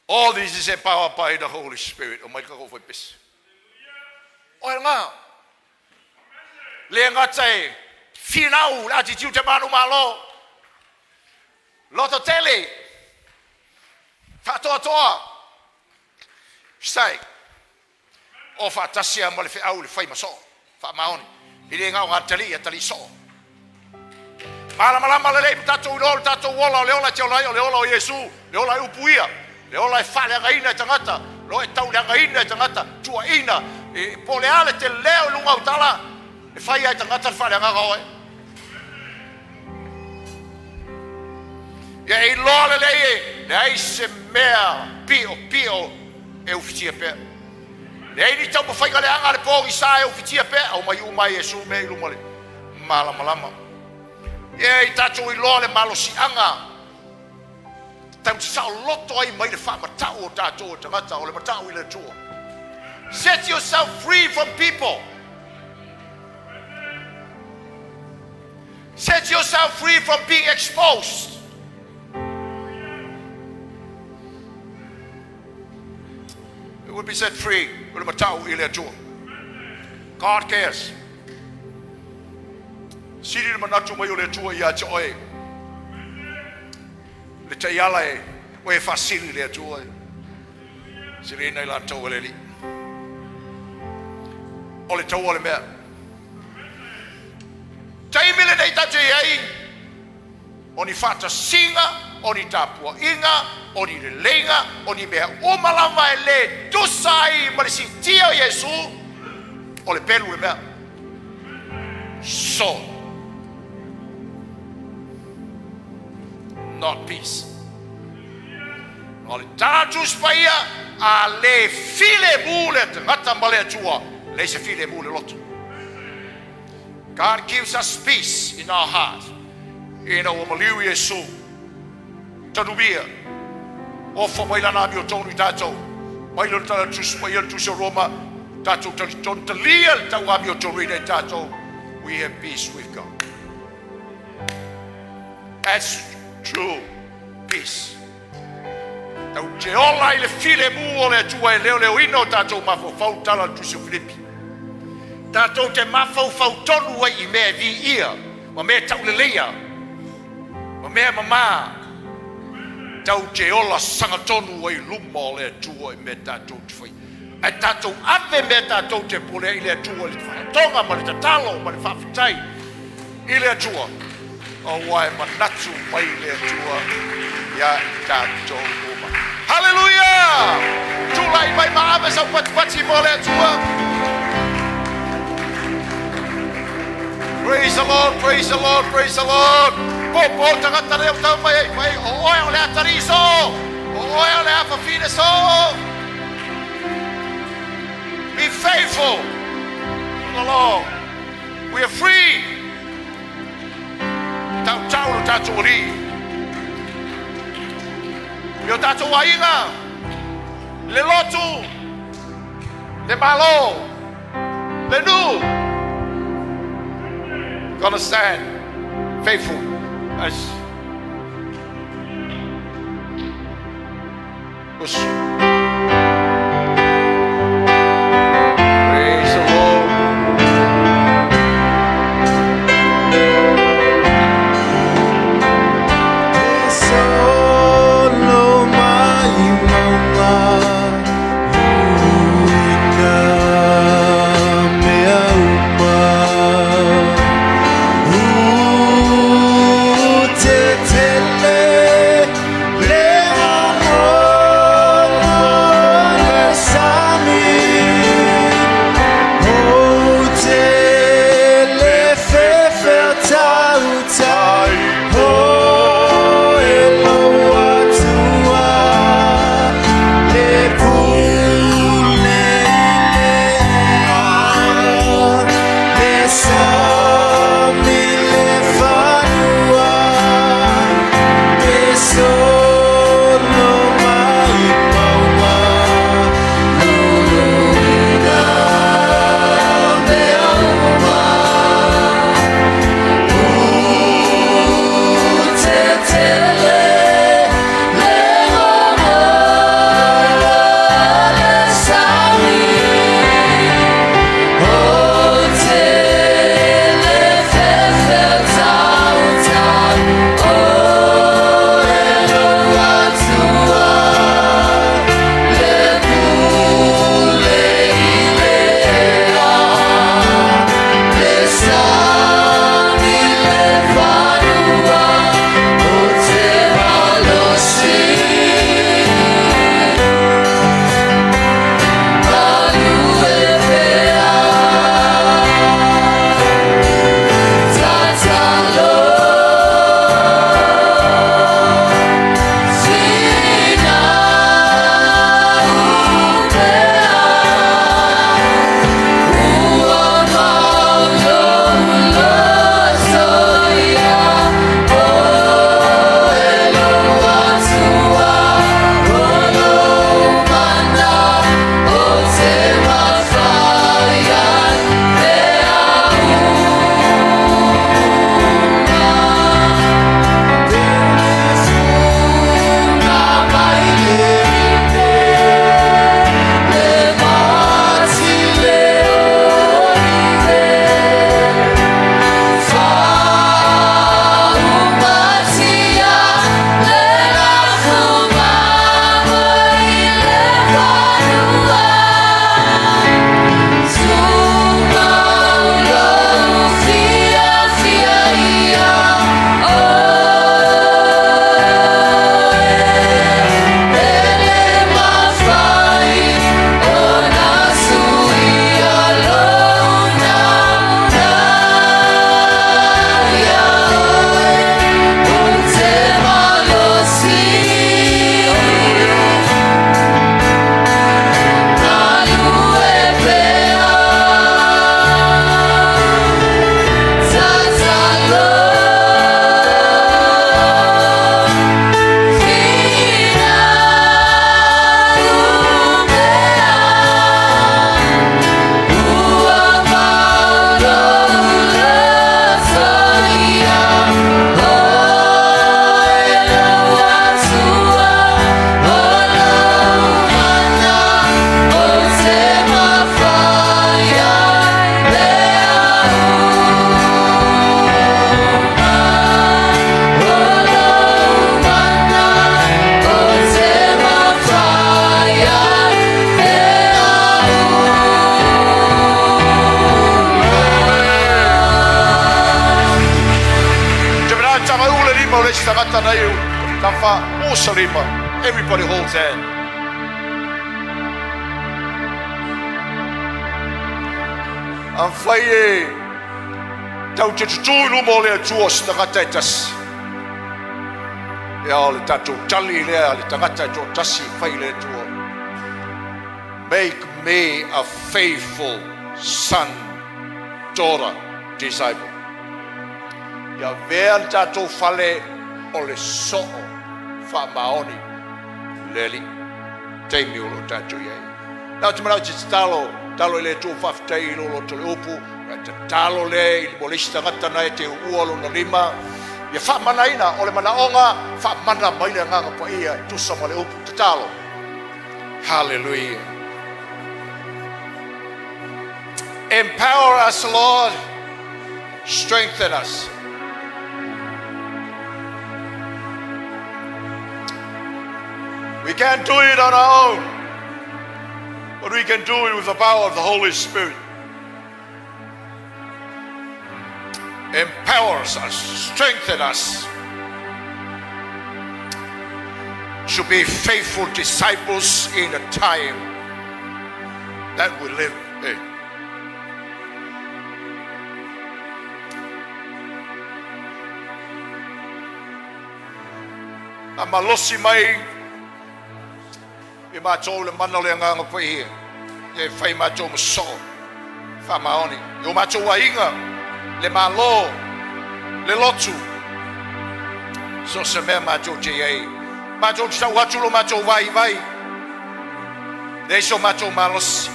All this is empowered by the Holy Spirit. O mai ka fai pese. O ngā. Le gata e finau le attitude te manu malo. Loto tele. Faatoatoa. Sai. O faatasi lava ma le feau i le fai ma soo, faamaoni. E le na o atalii, atalii soo. Malamalama lelei ma tatou iloa o le tatou ola, o le ola e te ola ai, o le ola o Iesu, le ola e upuia, le ola e faaleagaina e tagata, le ola e tauleagaina e tagata, tuuaina, e, po o le a le teleo i luga o tala, e fai ai tagata le faaleagaga oe. Ia e iloa lelei e leai se mea piopio e ufitia pea. Leai ni taumafaiga leaga a le pogisa e ufitia pea, aumai uma ai Iesu mea i luma le malamalama. Ia i tatou iloa le malosiaga tau te saoloto ai mai le faamatau o tatou e tagata, o le matau i le Atua. Set yourself free from people. Set yourself free from being exposed. You will be set free. O le matau i le Atua. God cares. Sili le manatu mai o le Atua ia te oe. Le taiala e oe e faasili le Atua e. Sili ina i latou e le Alii. O le taua o le mea. Taimi lenei tatou te i ai, o ni faatasiga, o ni tapuaiga, o ni leleiga, o ni mea uma lava e le tusa ai ma le siitia o Iesu, o le pelu le mea. So, not peace. O le tala Tusi Paia, a le filemu le tagata ma le Atua, leai se filemu le loto. God gives us peace in our heart. Ina ua maliu Iesu, tanumia, ofa mai lana amiotonu i tatou. Mai le tala Tusi Paia, le Tusi o Roma, tatou talitonu, talia le tau amiotonu ina i tatou. We have peace with God. That's true peace. Tau te ola i le filemu o le Atua e leoleoina o tatou mafaufau, tala le Tusi o Filipi. Tatou te mafaufau tonu ai i mea e viia, ma mea e tauleleia, ma mea mamā. Tau te ola sagatonu ai luma o le Atua i mea tatou te faia. Ae tatou ave mea tatou te pulea i le Atua i le faatoga ma le tatalo ma le faafetai i le Atua, aua e manatu mai le Atua ia i tatou uma. Haleluia! Tulai mai ma ave sau patipati mo le Atua. Praise the Lord, praise the Lord, praise the Lord. Po po tagata leo tau mai ai fai o oe o le atariso. O oe o le afafine so. Be faithful to the Lord. We are free. Tau tau lo tātou ali. I o tātou aiga. Le lotu. Le malo. Le nu. Gonna stand faithful as Praise the Lord. Solo mai mauga Luluina mea uma Utetele le gogogo le sami O te le fefeotautai O e lou Atua Le pule i le ea Le sami le fanua Te solo mai mauga Luluina mea uma Utetele le gogogo le sami O te le fefeotautai O e lou Atua Le pule i le ea Le sami le fanua O te malosi Galue pea Tatalo Finau pea Ua mau lou loto ia O e lou Atua O lou mana O te mafai ai mea uma Te mai le Le mati le olive Faumatia le lafumama i le fanua Tumau lou fiafia ia Oe E le mafai ona suia lou naunau ia oe O te malosi Galue pea Tatalo Finau pea Ua mau lou loto ia O e lou Atua O lou mana O te mafai ai mea uma O lou mana O te mafai ai mea uma Te mena tama ule lima o le isi tagata nei o tafa osa lima. Everybody holds hand. Afai e Tatou te tutū i luma o le Atua o se tagata e tasi. Ia o le tatou tali lea a le tagata e toatasi e fai i le Atua. Make me a faithful son, daughter, disciple. Ia avea le tatou fale o le soo faamaoni le Alii. Taimi o lo o tatou i ai. Na ou te manao e te tatalo, tatalo i le Atua faafetai i lou loto le upu, ae tatalo lea i mo le isi tagata na e te uua lona lima, ia faamanaina, o le manaoga, faamana mai le Agaga Paia e tusa ma le upu tatalo. Hallelujah. Empower us, Lord. Strengthen us. We can't do it on our own, but we can do it with the power of the Holy Spirit. Empowers us, strengthen us to be faithful disciples in the time that we live in. A malosi mai i matou le mana o le Agaga Paia, ia e fai matou ma soo faamaoni i o matou aiga, le Malo, le lotu, so se mea matou te i ai. Matou te tau atu lo matou vaivai, leai so matou malosi.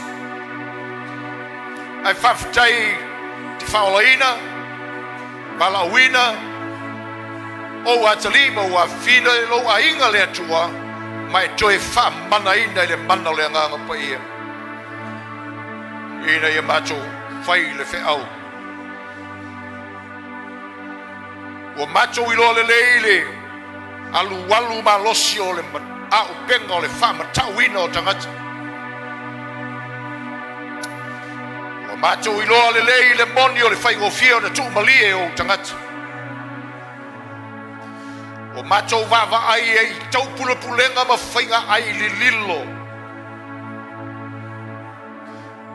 Ae faafetai te faaolaina, valaauina, ou atalii ma ou afafine, lou aiga le Atua, ma e toe faamanaina i le mana o le Agaga Paia, ina ia matou fai le feau. Ua matou iloa lelei le alualu malosi o le auupega o le faamatauina o tagata. Ua matou iloa lelei le moni o le faigofie ona tuumalie o ou tagata. Ua matou vaavaai ai i taupulepulega ma faiga ai lililo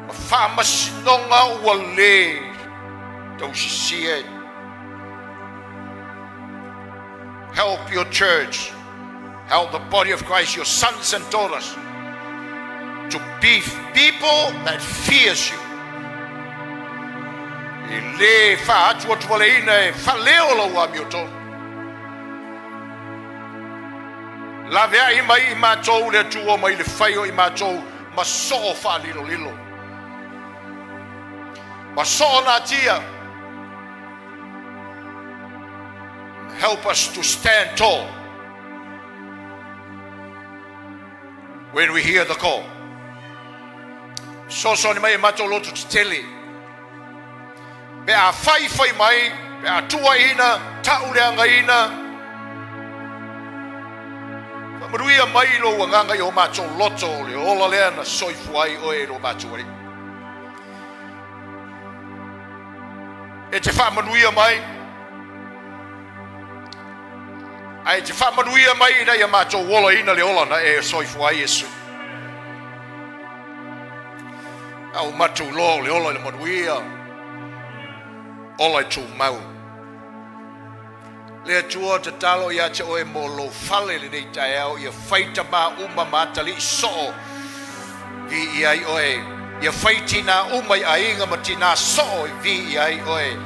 ma faamasinoga ua lē tausisia. Help your church, help the body of Christ, your sons and daughters, to be people that fears you. E lē faaatuatualeina e faaleo lau amiotonu. Laveai mai i matou le Atua mai le fai o i matou ma soo faalilolilo. Ma soo natia. Help us to stand tall when we hear the call. Sosoani mai e matou loto tetele. Pe a fai fai mai, pe a tuuaiina, tauleagaina, faamanuia mai lou agaga i o matou loto o le ola lea na soifua ai oe i lo matou alii. E te faamanuia mai, ae te faamanuia mai ina ia matou olaina le ola na e soifua ai Iesu. A ua matou iloa o le ola i le manuia, ola i tumau. Le Atua, tatalo ia te oe mo lou fale lenei taeao, ia fai tamā uma ma atalii soo viia ai oe. Ia fai tinā uma i aiga ma tinā soo e viia ai oe.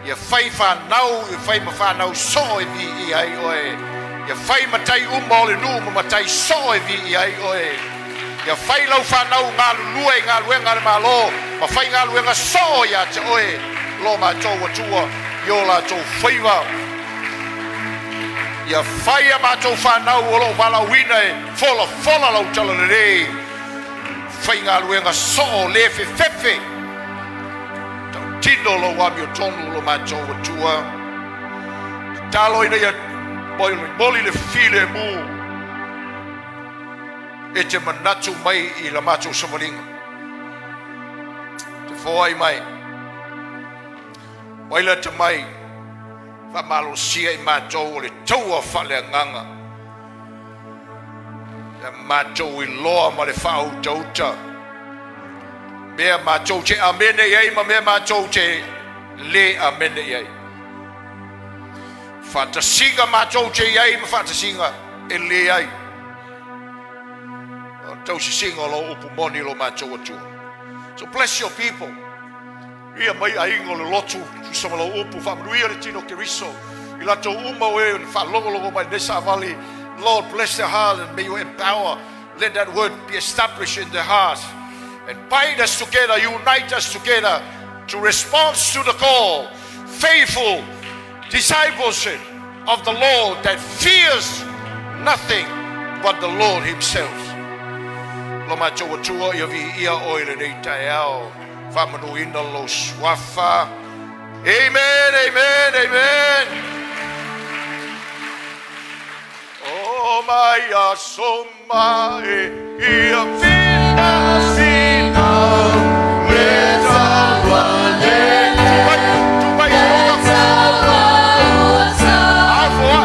Ia fai fanau, ia fai ma fanau soo e viia ai oe. Ia fai matai uma o le nuu ma matai soo e viia ai oe. Ia fai lau fanau galulue i galuega a le Malo ma fai galuega soo ia te oe lo matou Atua i o latou faiva. Ia fai a matou fanau o loo valaauina e folafola lau talalelei, fai galuega soo le fefefe, tautino lou amiotonu lo matou Atua. Tatalo ina ia molimoli le filemu e te manatu mai i la matou savaliga. Te foai mai, mai lata mai, faamalosia i matou o le taua faaleagaga, ia matou iloa ma le faautauta mea matou te amene i ai ma mea matou te le amene i ai. Faatasiga matou te i ai ma faatasiga e leai. O le tausisiga o lau upu moni lo matou Atua. So bless your people. Ia mai aiga o le lotu, tusa ma lau upu, faamanuia le tino Keriso. I latou uma o e faalogologo mai lenei savali. Lord, bless their heart and may you empower. Let that word be established in their hearts. And bind us together, unite us together to respond to the call. Faithful discipleship of the Lord that fears nothing but the Lord Himself. Lo matou Atua ia viia oe lenei taeao faamanuina lou suafa. Amen, amen, amen. O mai aso mai ia fina fina le taua le tu mai tu mai afo ai.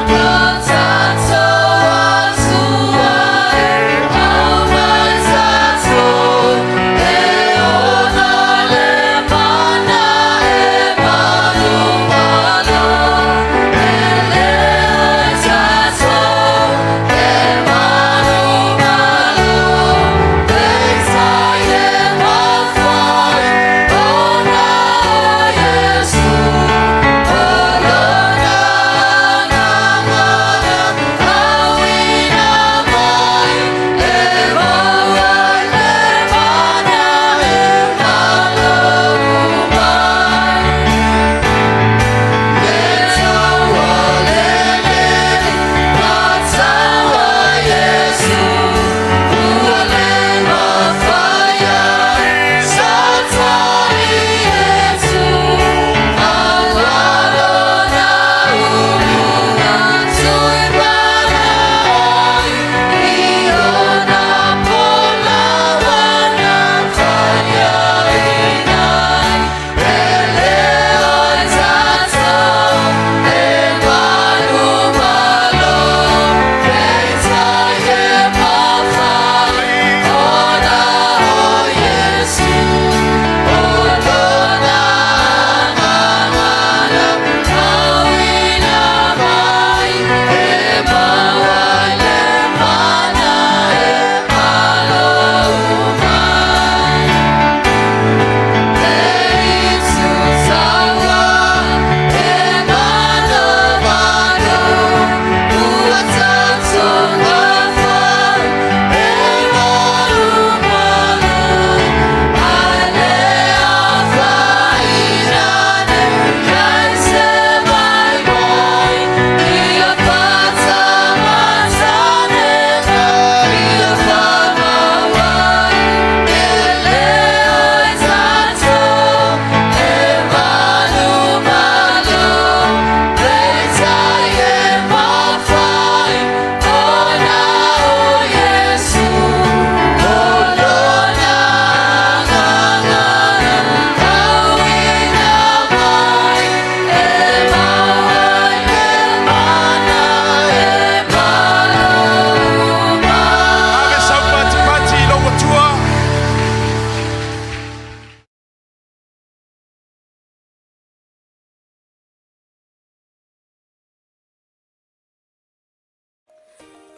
Ave saupatipati i lou Atua.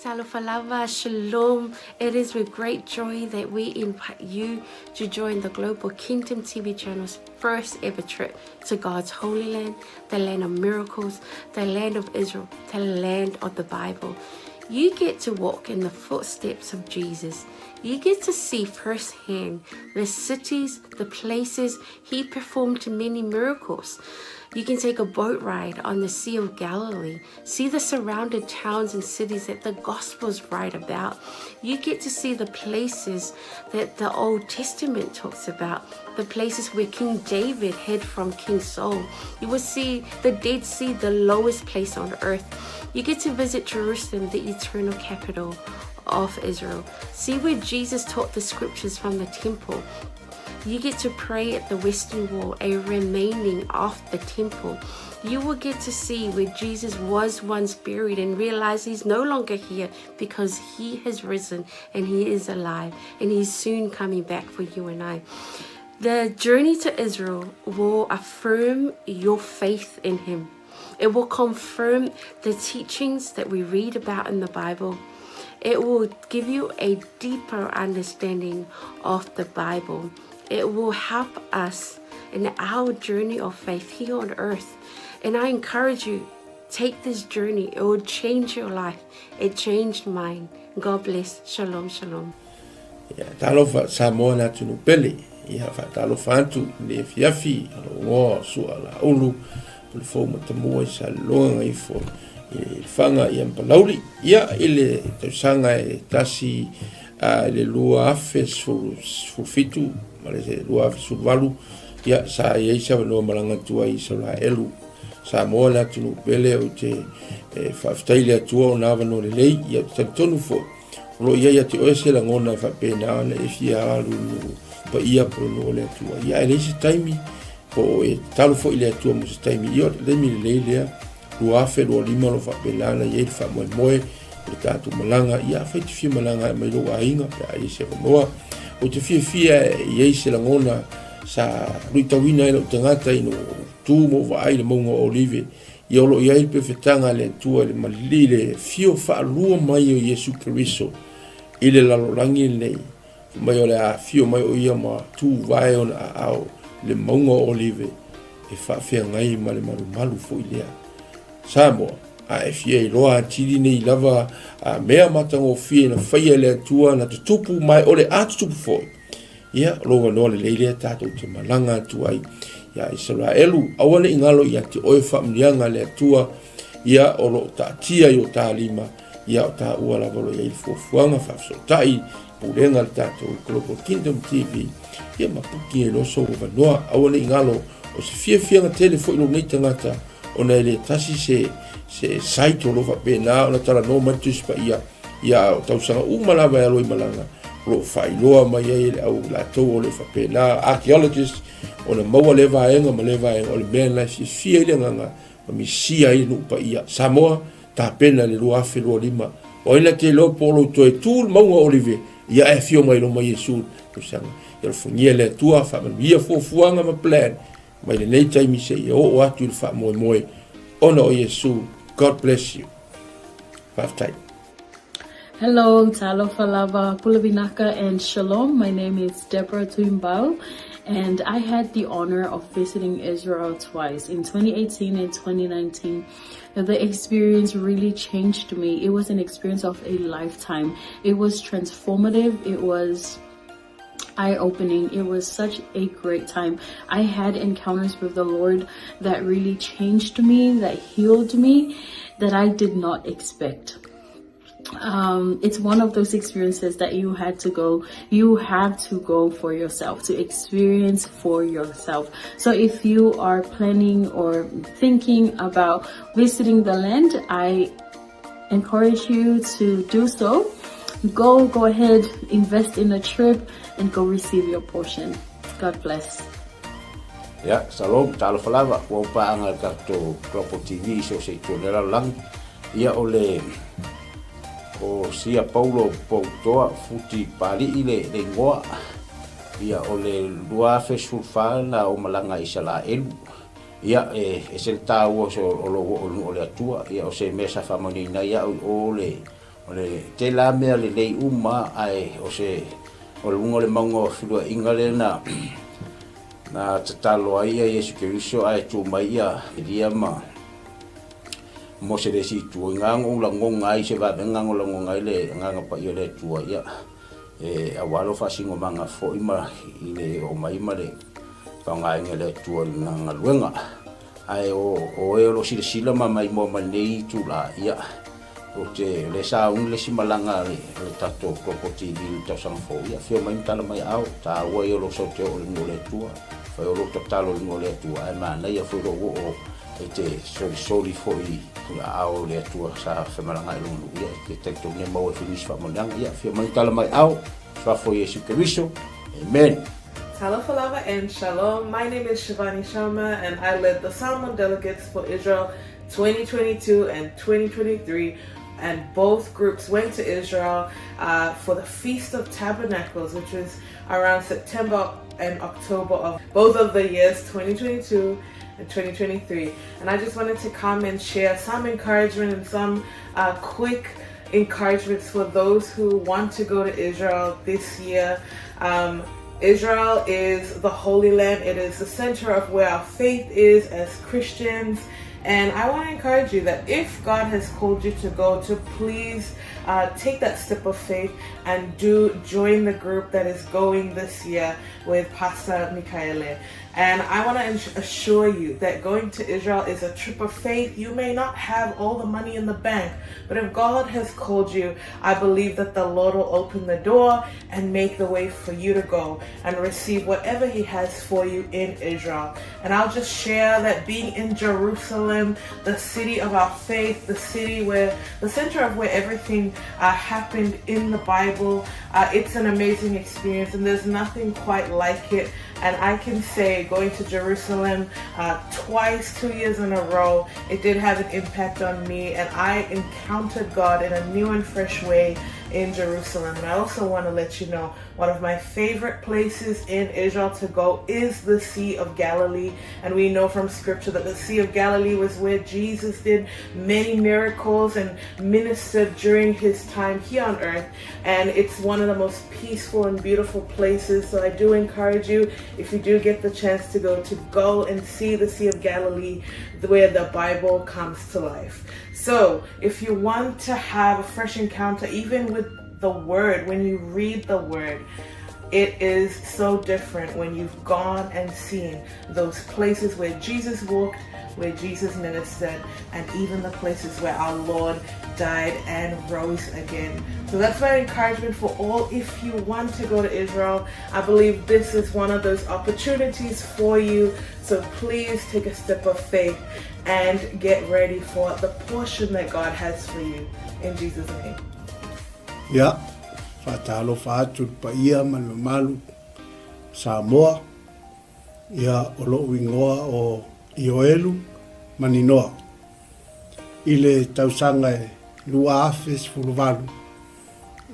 Talofa lava, shalom. It is with great joy that we invite you to join the Global Kingdom TV channel's first ever trip to God's Holy Land, the land of miracles, the land of Israel, the land of the Bible. You get to walk in the footsteps of Jesus. You get to see firsthand the cities, the places he performed many miracles. You can take a boat ride on the Sea of Galilee, see the surrounded towns and cities that the Gospels write about. You get to see the places that the Old Testament talks about, the places where King David hid from King Saul. You will see the Dead Sea, the lowest place on earth. You get to visit Jerusalem, the eternal capital of Israel. See where Jesus taught the scriptures from the temple. You get to pray at the Western Wall, a remaining of the temple. You will get to see where Jesus was once buried and realize he's no longer here because he has risen and he is alive and he's soon coming back for you and I. The journey to Israel will affirm your faith in Him. It will confirm the teachings that we read about in the Bible. It will give you a deeper understanding of the Bible. It will help us in our journey of faith here on earth. And I encourage you, take this journey. It will change your life. It changed mine. God bless. Shalom, shalom. Ia, talofa Samoa le atunuu pele. Ia, faatalofa atu i le afiafi o lou igoa o Sua Laulu, Pulefou Matamua i Saleloga Gagaifo i le Lefaga ia ma Palauli. Ia, i le tausaga e tasi i le 2017 ma le 2018, ia, sa i ai se avanoa malaga atu ai i Isaraelu. Samoa le atunuu pele, ou te faafetai i le Atua ona avanoa lelei, ia, ou te talitonu foi, O lo o i ai ia te oe se lagona e faapena ona e fia alu i nuu paia po o le nuu o le Atua. Ia, ae leai se taimi, po o e tatalo foi i le Atua mo se taimi. Ia, o le taimi lelei lea, 2025 o lo o faapena ona i ai le faamoemoe o le tatou malaga. Ia, afai e te fia malaga ae mai lou aiga pe a i ai se avanoa. Ou te fiafia e i ai se lagona sa luitauina ai lou tagata ina ua ou tu ma ou vaai i le mauga o Olive Ia o lo o i ai le pefetaga a le Atua i le malili i le afio faalua mai o Iesu Keriso i le lalolagi lenei, fai mai o le a afio mai o ia ma tuvae ona aao i le mauga o Olive e faafeagai ma le malumalu foi lea. Samoa, a e fia iloa atili nei lava a mea matagofie na faia e le Atua na tutupu ma e o le a tutupu foi, Ia, o lou avanoa lelei lea tatou te malaga atu ai ia Isaraelu. Aua ne i galo ia te oe faamanuiaga a le Atua, ia o lo o taatia i o ta lima, ia o taua lava o lo o i ai le fuafuaga faafesootai, pulega a le tatou Global Kingdom TV, ia ma puki ai loa sou avanoa. Aua ne i galo, o se fiafiaga tele foi lou nei tagata, ona e le tasi se, se site o lo o faapena ona talanoa mai le Tusi Paia, Ia, o tausaga uma lava e alo i malaga, o lo o faailoa mai ai e le au latou o le faapena, archaeologist, ona maua lea vaega ma lea vaega, o le mea lena e fiafia ai le agaga ma misia ai le nuu paia. Samoa, tapena i le 2025. O ai na te iloa po o lou toe tu le mauga o Olive, ia ae afio mai loma Iesu i le tausaga. Ia alofagia e le Atua, faamanuia fuafuaga ma plan mai lenei taimi seia oo atu i le faamoemoe ona o Iesu. God bless you. Faafetai. Hello, talofa lava, pule vinaka and shalom. My name is Deborah Tuimbau and I had the honor of visiting Israel twice in 2018 and 2019. The experience really changed me. It was an experience of a lifetime. It was transformative. It was eye-opening. It was such a great time. I had encounters with the Lord that really changed me, that healed me, that I did not expect. It's one of those experiences that you had to go, you have to go for yourself, to experience for yourself. So if you are planning or thinking about visiting the land, I encourage you to do so. Go, go ahead, invest in a trip and go receive your portion. God bless. Ia, shalom, talofa lava, ua ou paaga i le tatou Global TV i so o se itu o le lalolagi. Ia, o le, o Sia Paulo Poutoa Futi Papali'i le, le igoa. Ia, o le 2014 na ou malaga i Isalaelu. Ia, e ese le taua o se, o lou oo i le nuu o le Atua. Ia, o se mea sa faamanuiaina ai au i o le, O le tele lava mea lelei uma ae o se o luga o le mauga o feluaiga lea na na tatalo ai ia Iesu Keriso ae tu mai ia Elia ma Mose le isi itu. I ngā ou lagoga ai se vavega o lagoga ai le Agaga Paia o le Atua ia e aua lou faasinomaga foi ma i le oo mai ma le faaaogaina e le Atua i lana galuega. Ae o o e o lo o silasila ma maimoa mai lenei itula, ia, ou te, o lea sa uni le isi malaga a le, a le tatou Global TV i le tausaga fou, ia, afio mai ma tala mai aao, taua ia o lou sau te oo i le nuu o le Atua, fai o lou tatalo i le nuu o le Atua, ae manaia foi lou oo e te solisoli foi i aao o le Atua sa femalaga ai lona nuu, ia, e te talitonu e maua ai foi nisi faamanuiaga, ia, afio mai ma tala mai aao, Suafa o Iesu Keriso, Amen. Talofa lava and shalom. My name is Shivani Sharma and I led the Samoan delegates for Israel 2022 and 2023 and both groups went to Israel for the Feast of Tabernacles, which is around September, and October of both of the years 2022 and 2023. And I just wanted to come and share some encouragement and some uh, quick encouragements for those who want to go to Israel this year. Um, Israel is the Holy Land. It is the center of where our faith is as Christians. And I want to encourage you that if God has called you to go, to please uh, take that step of faith and do join the group that is going this year with Pastor Mikaele. And I want to assure you that going to Israel is a trip of faith. You may not have all the money in the bank, but if God has called you, I believe that the Lord will open the door and make the way for you to go and receive whatever He has for you in Israel. And I'll just share that being in Jerusalem, the city of our faith, the city where the center of where everything uh, happened in the Bible, uh, it's an amazing experience, and there's nothing quite like it. And I can say, going to Jerusalem uh, twice, two years in a row, it did have an impact on me, and I encountered God in a new and fresh way in Jerusalem. And I also want to let you know one of my favorite places in Israel to go is the Sea of Galilee. And we know from scripture that the Sea of Galilee was where Jesus did many miracles and ministered during his time here on earth. And it's one of the most peaceful and beautiful places. So I do encourage you, if you do get the chance to go, to go and see the Sea of Galilee where the Bible comes to life. So if you want to have a fresh encounter, even with the Word, when you read the Word, it is so different when you've gone and seen those places where Jesus walked, where Jesus ministered, and even the places where our Lord died and rose again. So that's my encouragement for all. If you want to go to Israel, I believe this is one of those opportunities for you. So please take a step of faith and get ready for the portion that God has for you. In Jesus' name. Ia, faatalofa atu i le paia ma le mamalu o Samoa, ia o lo'u igoa o Ioelu Maninoa. I le tausaga e 2018,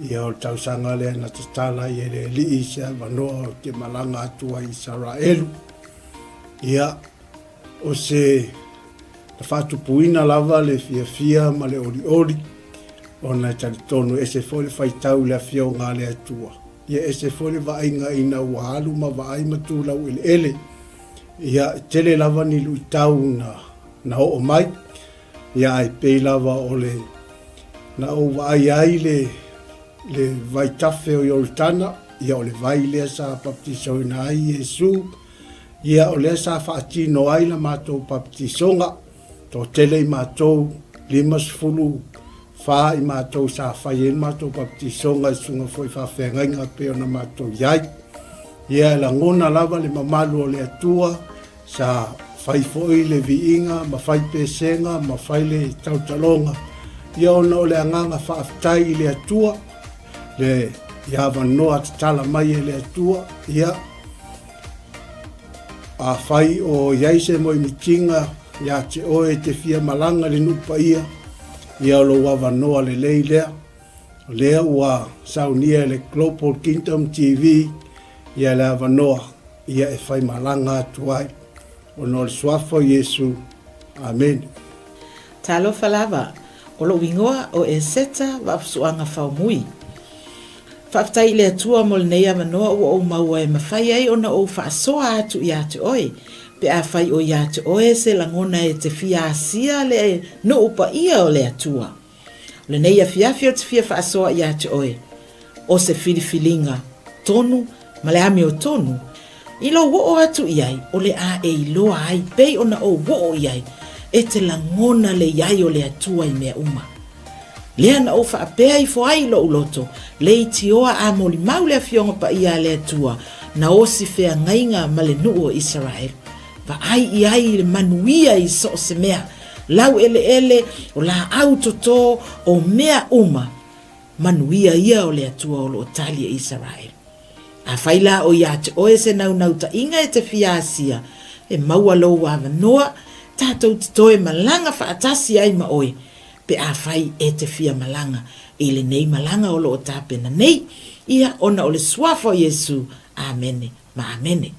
ia o le tausaga lea na tatala ai e le Alii se avanoa ou te malaga atu ai i Isaraelu. Ia, O se na faatupuina lava le fiafia ma le olioli, ona e talitonu e ese foi le faitau i le Afioga a le Atua. Ia ese foi le vaaiga ina ua alu ma vaai ma tu laueleele. Ia, e tele lava ni luitau na, na oo mai, ia ae pei lava o le na ou vaai ai le, le vaitafe o Ioritana, ia o le vai lea sa baptisoina ai Iesu, Ia, o lea sa faatino ai la matou papatisoga, toatele i matou, 54 i matou sa fai ai le matou papatisoga i susuga foi i faafeagaiga e pei ona matou i ai. Ia, e lagona lava le mamalu o le Atua, sa fai foi le viiga ma fai pesega ma fai le tautaloga, ia ona o le agaga faafetai i le Atua, le i avanoa tatala mai e le Atua, ia, Afai o i ai se moemitiga ia te oe e te fia malaga i le nuu paia, ia o lou avanoa lelei lea. O lea ua saunia e le Global Kingdom TV ia le avanoa ia e fai malaga atu ai. Ona o le Suafa o Iesu. Amene. Talofa lava, o lou igoa o Eseta Vaafusuaga Faumui. Faafetai i le Atua mo lenei avanoa ua ou maua e mafai ai ona ou faasoa atu ia te oe, pe afai o ia te oe se lagona e te fia asia le nuu paia o le Atua. O lenei afiafi ou te fia faasoa ia te oe, o se filifiliga tonu ma le amiotonu, i lou oo atu i ai o le a e iloa ai pei ona ou oo i ai, e te lagona le i ai o le Atua i mea uma. Lea na ou faapea ifo ai i loʻu loto, leitioa a molimau le Afioga Paia a le Atua, na osi feagaiga ma le nuu o Isaraelu. Vaai i ai i le manuia i so o se mea, lau eleele, o laau toto, o mea uma, manuia ia o le Atua o lo o tali e Isaraelu. Afai la o ia te oe se naunautaiga e te fia asia, e maua lou avanoa, tatou te toe malaga faatasi ai ma oe, pe afai e te fia malaga i lenei malaga o lo o tapena nei, ia ona o le Suafa o Iesu. Amene. Ma Amene.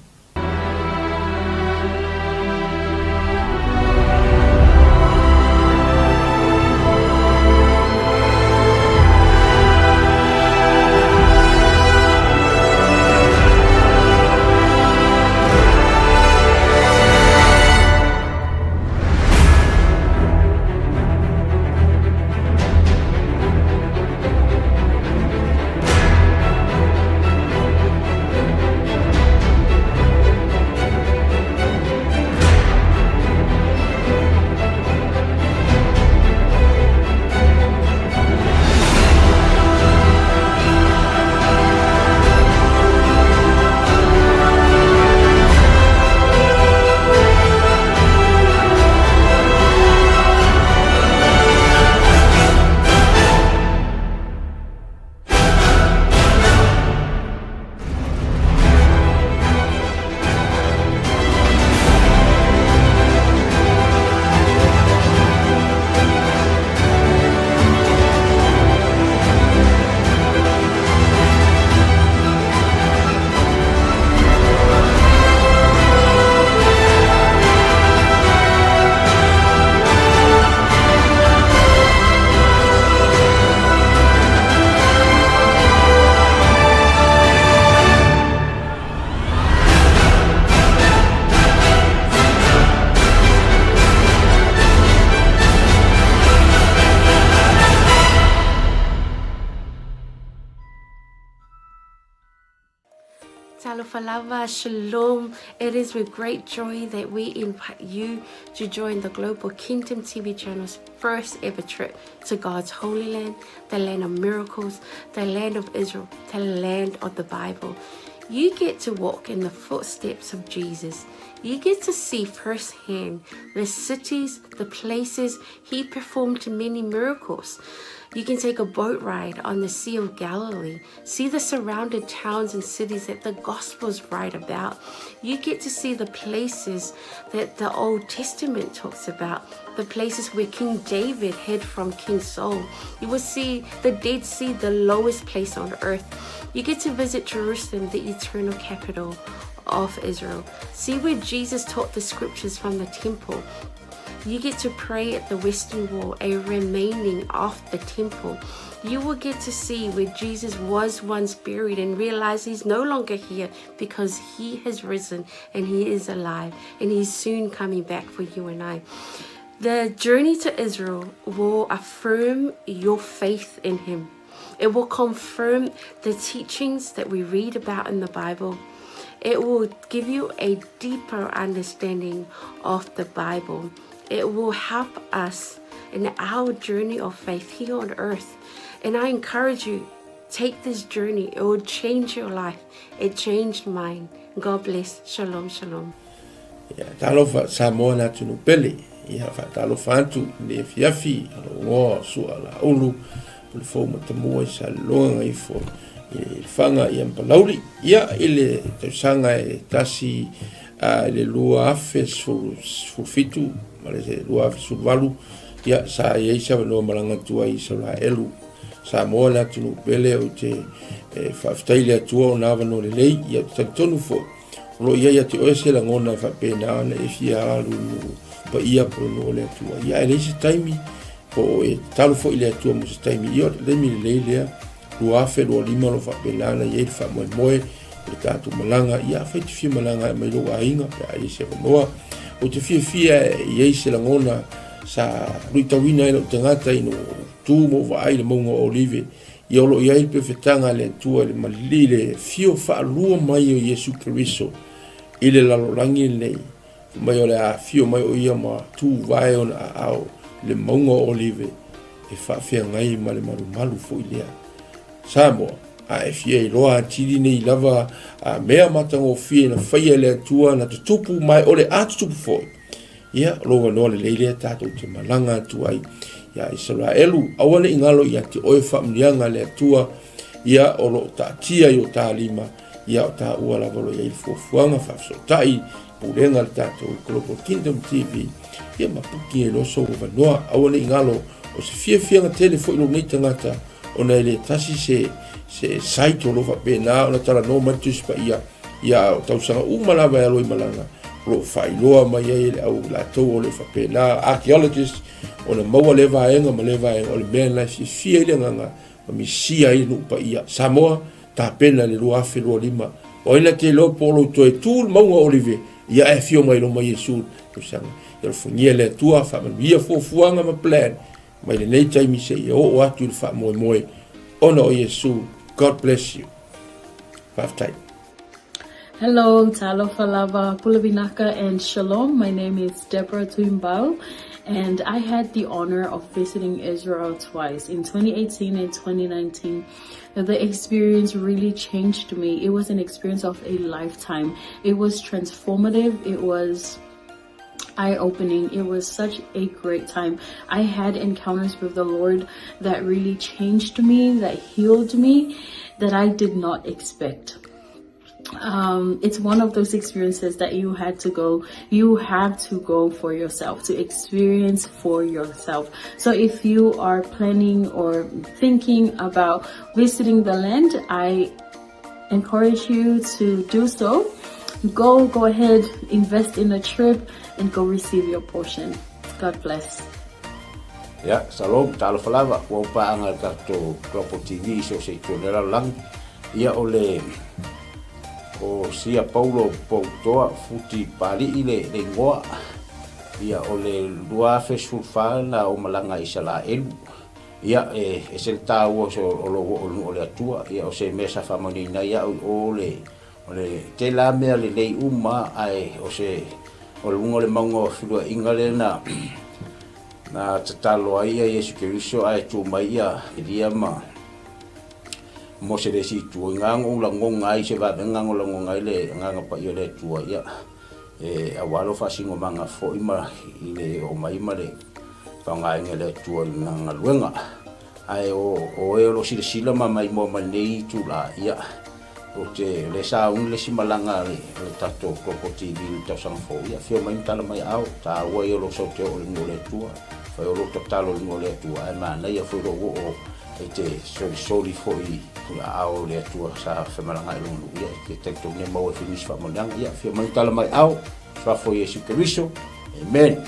Talofa lava, shalom. It is with great joy that we invite you to join the Global Kingdom TV channel's first ever trip to God's holy land, the land of miracles, the land of Israel, the land of the Bible. You get to walk in the footsteps of Jesus. You get to see firsthand the cities, the places he performed many miracles. You can take a boat ride on the Sea of Galilee, see the surrounded towns and cities that the Gospels write about. You get to see the places that the Old Testament talks about, the places where King David hid from King Saul. You will see the Dead Sea, the lowest place on earth. You get to visit Jerusalem, the eternal capital of Israel. See where Jesus taught the scriptures from the temple. You get to pray at the Western Wall, a remaining of the temple. You will get to see where Jesus was once buried and realize he's no longer here because he has risen and he is alive and he's soon coming back for you and I. The journey to Israel will affirm your faith in him. It will confirm the teachings that we read about in the Bible. It will give you a deeper understanding of the Bible. It will help us in our journey of faith here on earth. And I encourage you, take this journey. It will change your life. It changed mine. God bless. Shalom, shalom. Ia, talofa Samoa le atunuu pele. Ia, faatalofa atu i le afiafi a lou igoa o Sua Laulu, Pulefou Matamua i Saleloga Gaifo i Lefaga ia ma Palauli. Ia, i le tausaga e tasi i le 2017 ma le 2018, ia, sa i ai se avanoa malaga atu ai i Isaraelu. Samoa le atunuu pele ou te faafetai i le Atua ona avanoa lelei, ia ou te talitonu foi O lo o i ai ia te oe se lagona e faapena ona e fia alu i nuu paia po o le nuu o le Atua. Ia, e leai se taimi, po o e tatalo foi i le Atua mo se taimi. Ia, o le taimi lelei lea, 2025 o lo o faapena ona i ai le faamoemoe o le tatou malaga. Ia, afai e te fia malaga e aumai lou aiga pe a i ai se avanoa. Ou te fiafia e i ai se lagona sa luitauina ai lou tagata ina ua ou tu ma ou vaai i le mauga o Olive Ia o lo o i ai le pefetaga a le Atua i le malili i le afio faalua mai o Iesu Keriso i le lalolagi lenei, fai mai o le a afio mai o ia ma tuvae ona aao i le mauga o Olive e faafeagai ma le malumalu foi lea. Samoa, a e fia iloa atili nei lava a mea matagofie na faia e le Atua na tutupu ma e o le a tutupu foi, Ia, o lou avanoa lelei lea tatou te malaga atu ai iā Isaraelu. Aua ne i galo ia te oe faamanuiaga a le Atua, ia o lo o taatia i o ta lima, ia o taua lava o lo o i ai le fuafuaga faafesootai, pulega a le tatou Global Kingdom TV, ia ma puki ai loa sou avanoa. Aua ne i galo, o se fiafiaga tele foi lou nei tagata, ona e le tasi se, se site o lo o faapena ona talanoa mai le Tusi Paia, Ia, a o tausaga uma lava e alo i malaga, o lo o faailoa mai ai e le au latou o le faapena, archaeologists, ona maua lea vaega ma lea vaega, o le mea lena e fiafia ai le agaga ma misia ai le nuu paia. Samoa, tapena i le 2025. O ai na te iloa po o lou toe tu le mauga o Olive, ia ae afio mai loma Iesu i le tausaga. Ia alofagia e le Atua, faamanuia fuafuaga ma plan mai lenei taimi seia oo atu i le faamoemoe ona o Iesu. God bless you. Faafetai. Hello, talofa lava, pule vinaka and shalom. My name is Deborah Tuimbau and I had the honor of visiting Israel twice in 2018 and 2019. The experience really changed me. It was an experience of a lifetime. It was transformative. It was eye-opening. It was such a great time. I had encounters with the Lord that really changed me, that healed me, that I did not expect. It's one of those experiences that you had to go, you have to go for yourself, to experience for yourself. So if you are planning or thinking about visiting the land, I encourage you to do so. Go, go ahead, invest in a trip and go receive your portion. God bless. Ia, shalom, talofa lava, ua ou paaga i le tatou Global TV i so o se itu o le lalolagi. Ia, o le, o sia Paulo Poutoa Futi Pali'i le, le igoa. Ia, o le 2014 na ou malaga i Isalaelu. Ia, e ese le taua o se, o lou oo i luga o le Atua. Ia, o se mea sa faamanuiaina ai au i o le, o le tele lava mea lelei uma, ae o se, o luga o le mauga o feluaiga lea na, na tatalo ai ia Iesu Keriso ae tu mai ia Elia ma Mose le isi itu. I na ou lagona ai se vavega na lagona ai le Agaga Paia o le Atua, ia, e aua lou faasinomaga foi ma i le oo mai ma le faaaogaina e le Atua i lana galuega. Ae o o e o lo o silasila ma maimoa mai lenei itula, ia, ou te, o lea sa uni le isi malaga a le, a le tatou Global TV i le tausaga fou, ia, afio mai ma tala mai aao, taua ia o lou sau te oo i le nuu o le Atua, fai o lou tatalo i le nuu o le Atua, ae manaia foi lou oo e te solisoli foi i aao o le Atua sa femalagaai i lona nuu, ia, e te talitonu e maua ai foi nisi faamanuiaga, ia, afio mai ma tala mai aao, Suafa o Iesu Keriso. Amen.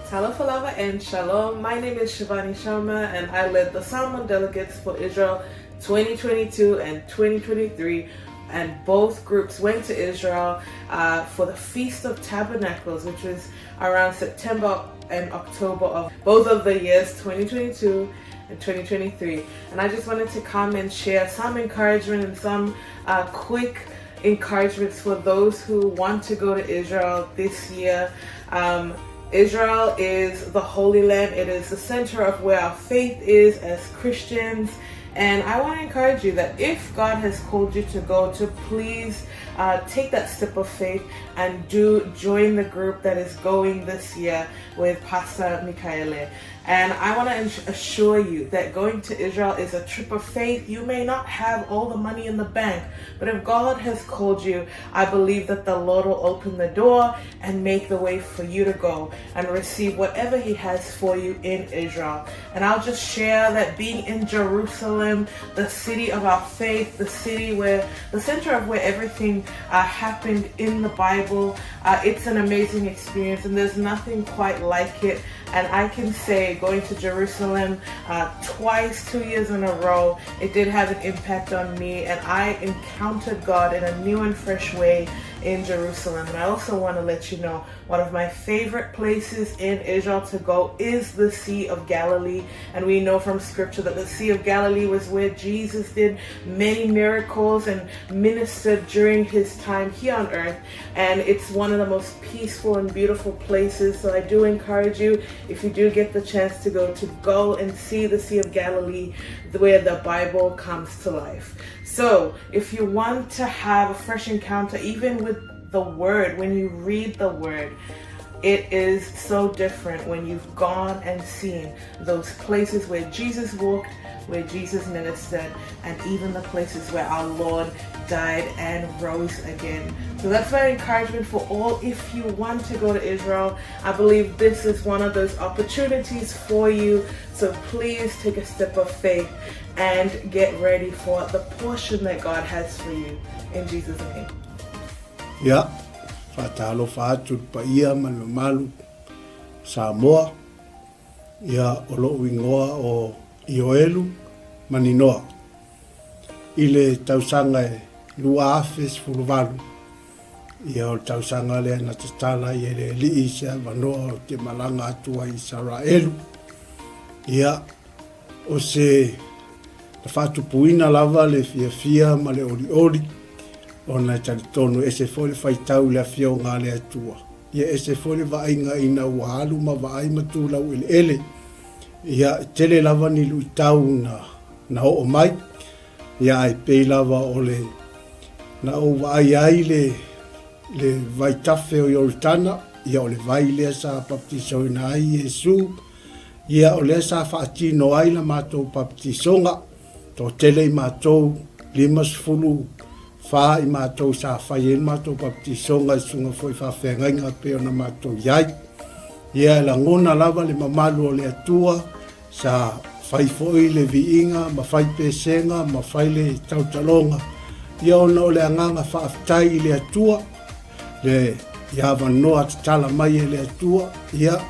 Talofa lava and shalom. My name is Shivani Sharma and I led the Samoan delegates for Israel 2022 and 2023 and both groups went to Israel uh, for the Feast of Tabernacles, which was around September and October of both of the years 2022 and 2023. And I just wanted to come and share some encouragement and some uh, quick encouragements for those who want to go to Israel this year. Um, Israel is the Holy Land. It is the center of where our faith is as Christians. And I want to encourage you that if God has called you to go, to please uh, take that step of faith and do join the group that is going this year with Pastor Mikaele. And I want to assure you that going to Israel is a trip of faith. You may not have all the money in the bank, but if God has called you, I believe that the Lord will open the door and make the way for you to go and receive whatever He has for you in Israel. And I'll just share that being in Jerusalem, the city of our faith, the city where the center of where everything uh, happened in the Bible, uh, it's an amazing experience, and there's nothing quite like it. And I can say going to Jerusalem uh, twice, two years in a row, it did have an impact on me. And I encountered God in a new and fresh way in Jerusalem. And I also want to let you know one of my favorite places in Israel to go is the Sea of Galilee. And we know from scripture that the Sea of Galilee was where Jesus did many miracles and ministered during his time here on earth. And it's one of the most peaceful and beautiful places. So I do encourage you, if you do get the chance to go, to go and see the Sea of Galilee, where the Bible comes to life. So if you want to have a fresh encounter, even with the Word, when you read the Word, it is so different when you've gone and seen those places where Jesus walked, where Jesus ministered, and even the places where our Lord died and rose again. So that's my encouragement for all. If you want to go to Israel, I believe this is one of those opportunities for you. So please take a step of faith and get ready for the portion that God has for you. In Jesus' name. Ia, faatalofa atu i le paia ma le mamalu o Samoa. Ia, o lou igoa o Ioelu Maninoa. I le tausaga e 2018, ia o le tausaga lea na tatala ai e le Alii se avanoa ou te malaga atu ai i Isaraelu. Ia, o se na faatupuina lava le fiafia ma le olioli ona e talitonu e ese foi le faitau i le Afioga a le Atua. Ia ese foi le vaaiga ina ua alu ma vaai ma tu laueleele. Ia, e tele lava ni luitau na, na oo mai, ia ae pei lava o le na ou vaai ai le, le vaitafe o Ioritana, ia o le vai lea sa baptisoina ai Iesu, ia o lea sa faatino ai la matou baptisoga, toatele i matou, 54 i matou sa fai ai le matou baptisoga i susuga foi i faafeagaiga pei ona matou i ai. Ia e lagona lava le mamalu o le Atua sa fai foi le viiga ma fai pesega ma fai le tautaloga, ia ona o le agaga faafetai i le Atua, le i avanoa tatala mai e le Atua, ia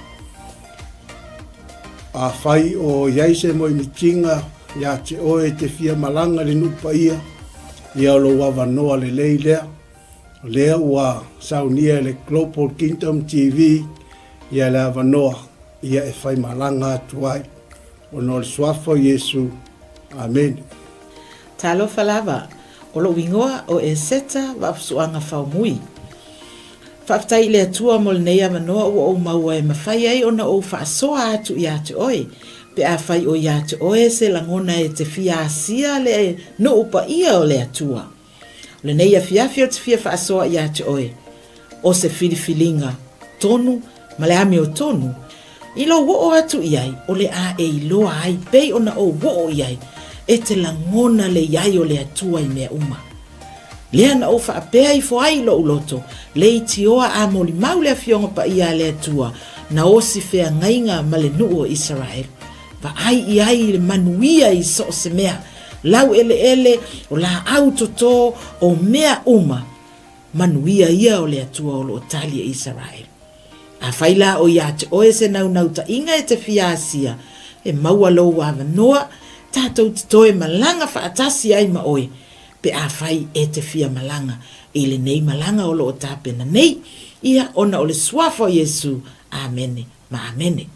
afai o i ai se moemitiga ia te oe e te fia malaga i le nuu paia, ia o lou avanoa lelei lea. O lea ua saunia e le Global Kingdom TV ia le avanoa ia e faimalaga atu ai ona o le Suafa o Iesu. Amene. Talofa lava, o lou igoa o Eseta Vaafusuaga Faumui. Faafetai i le Atua mo lenei avanoa ua ou maua e mafai ai ona ou faasoa atu ia te oe, pe afai o ia te oe se lagona e te fia asia le nuu paia o le Atua. O lenei afiafi ou te fia faasoa ia te oe, o se filifiliga tonu ma le amiotonu, i lou oo atu i ai, o le a e iloa ai pei ona ou oo i ai, e te lagona le i ai o le Atua i mea uma. Lea na ou faapea ifo ai i lou loto, leitioa a molimau le Afioga Paia a le Atua, na osi feagaiga ma le nuu o Isaraelu. Vaai i ai i le manuia i so o se mea, laueleele, o laau toto, o mea uma, manuia ia o le Atua o lo o tali e Isaraelu. Afai la o ia te oe se naunautaiga e te fia asia, e maua lou avanoa, tatou te toe malaga faatasi ai ma oe, pe afai e te fia malaga i lenei malaga o lo o tapena nei, ia ona o le Suafa o Iesu. Amene ma amene.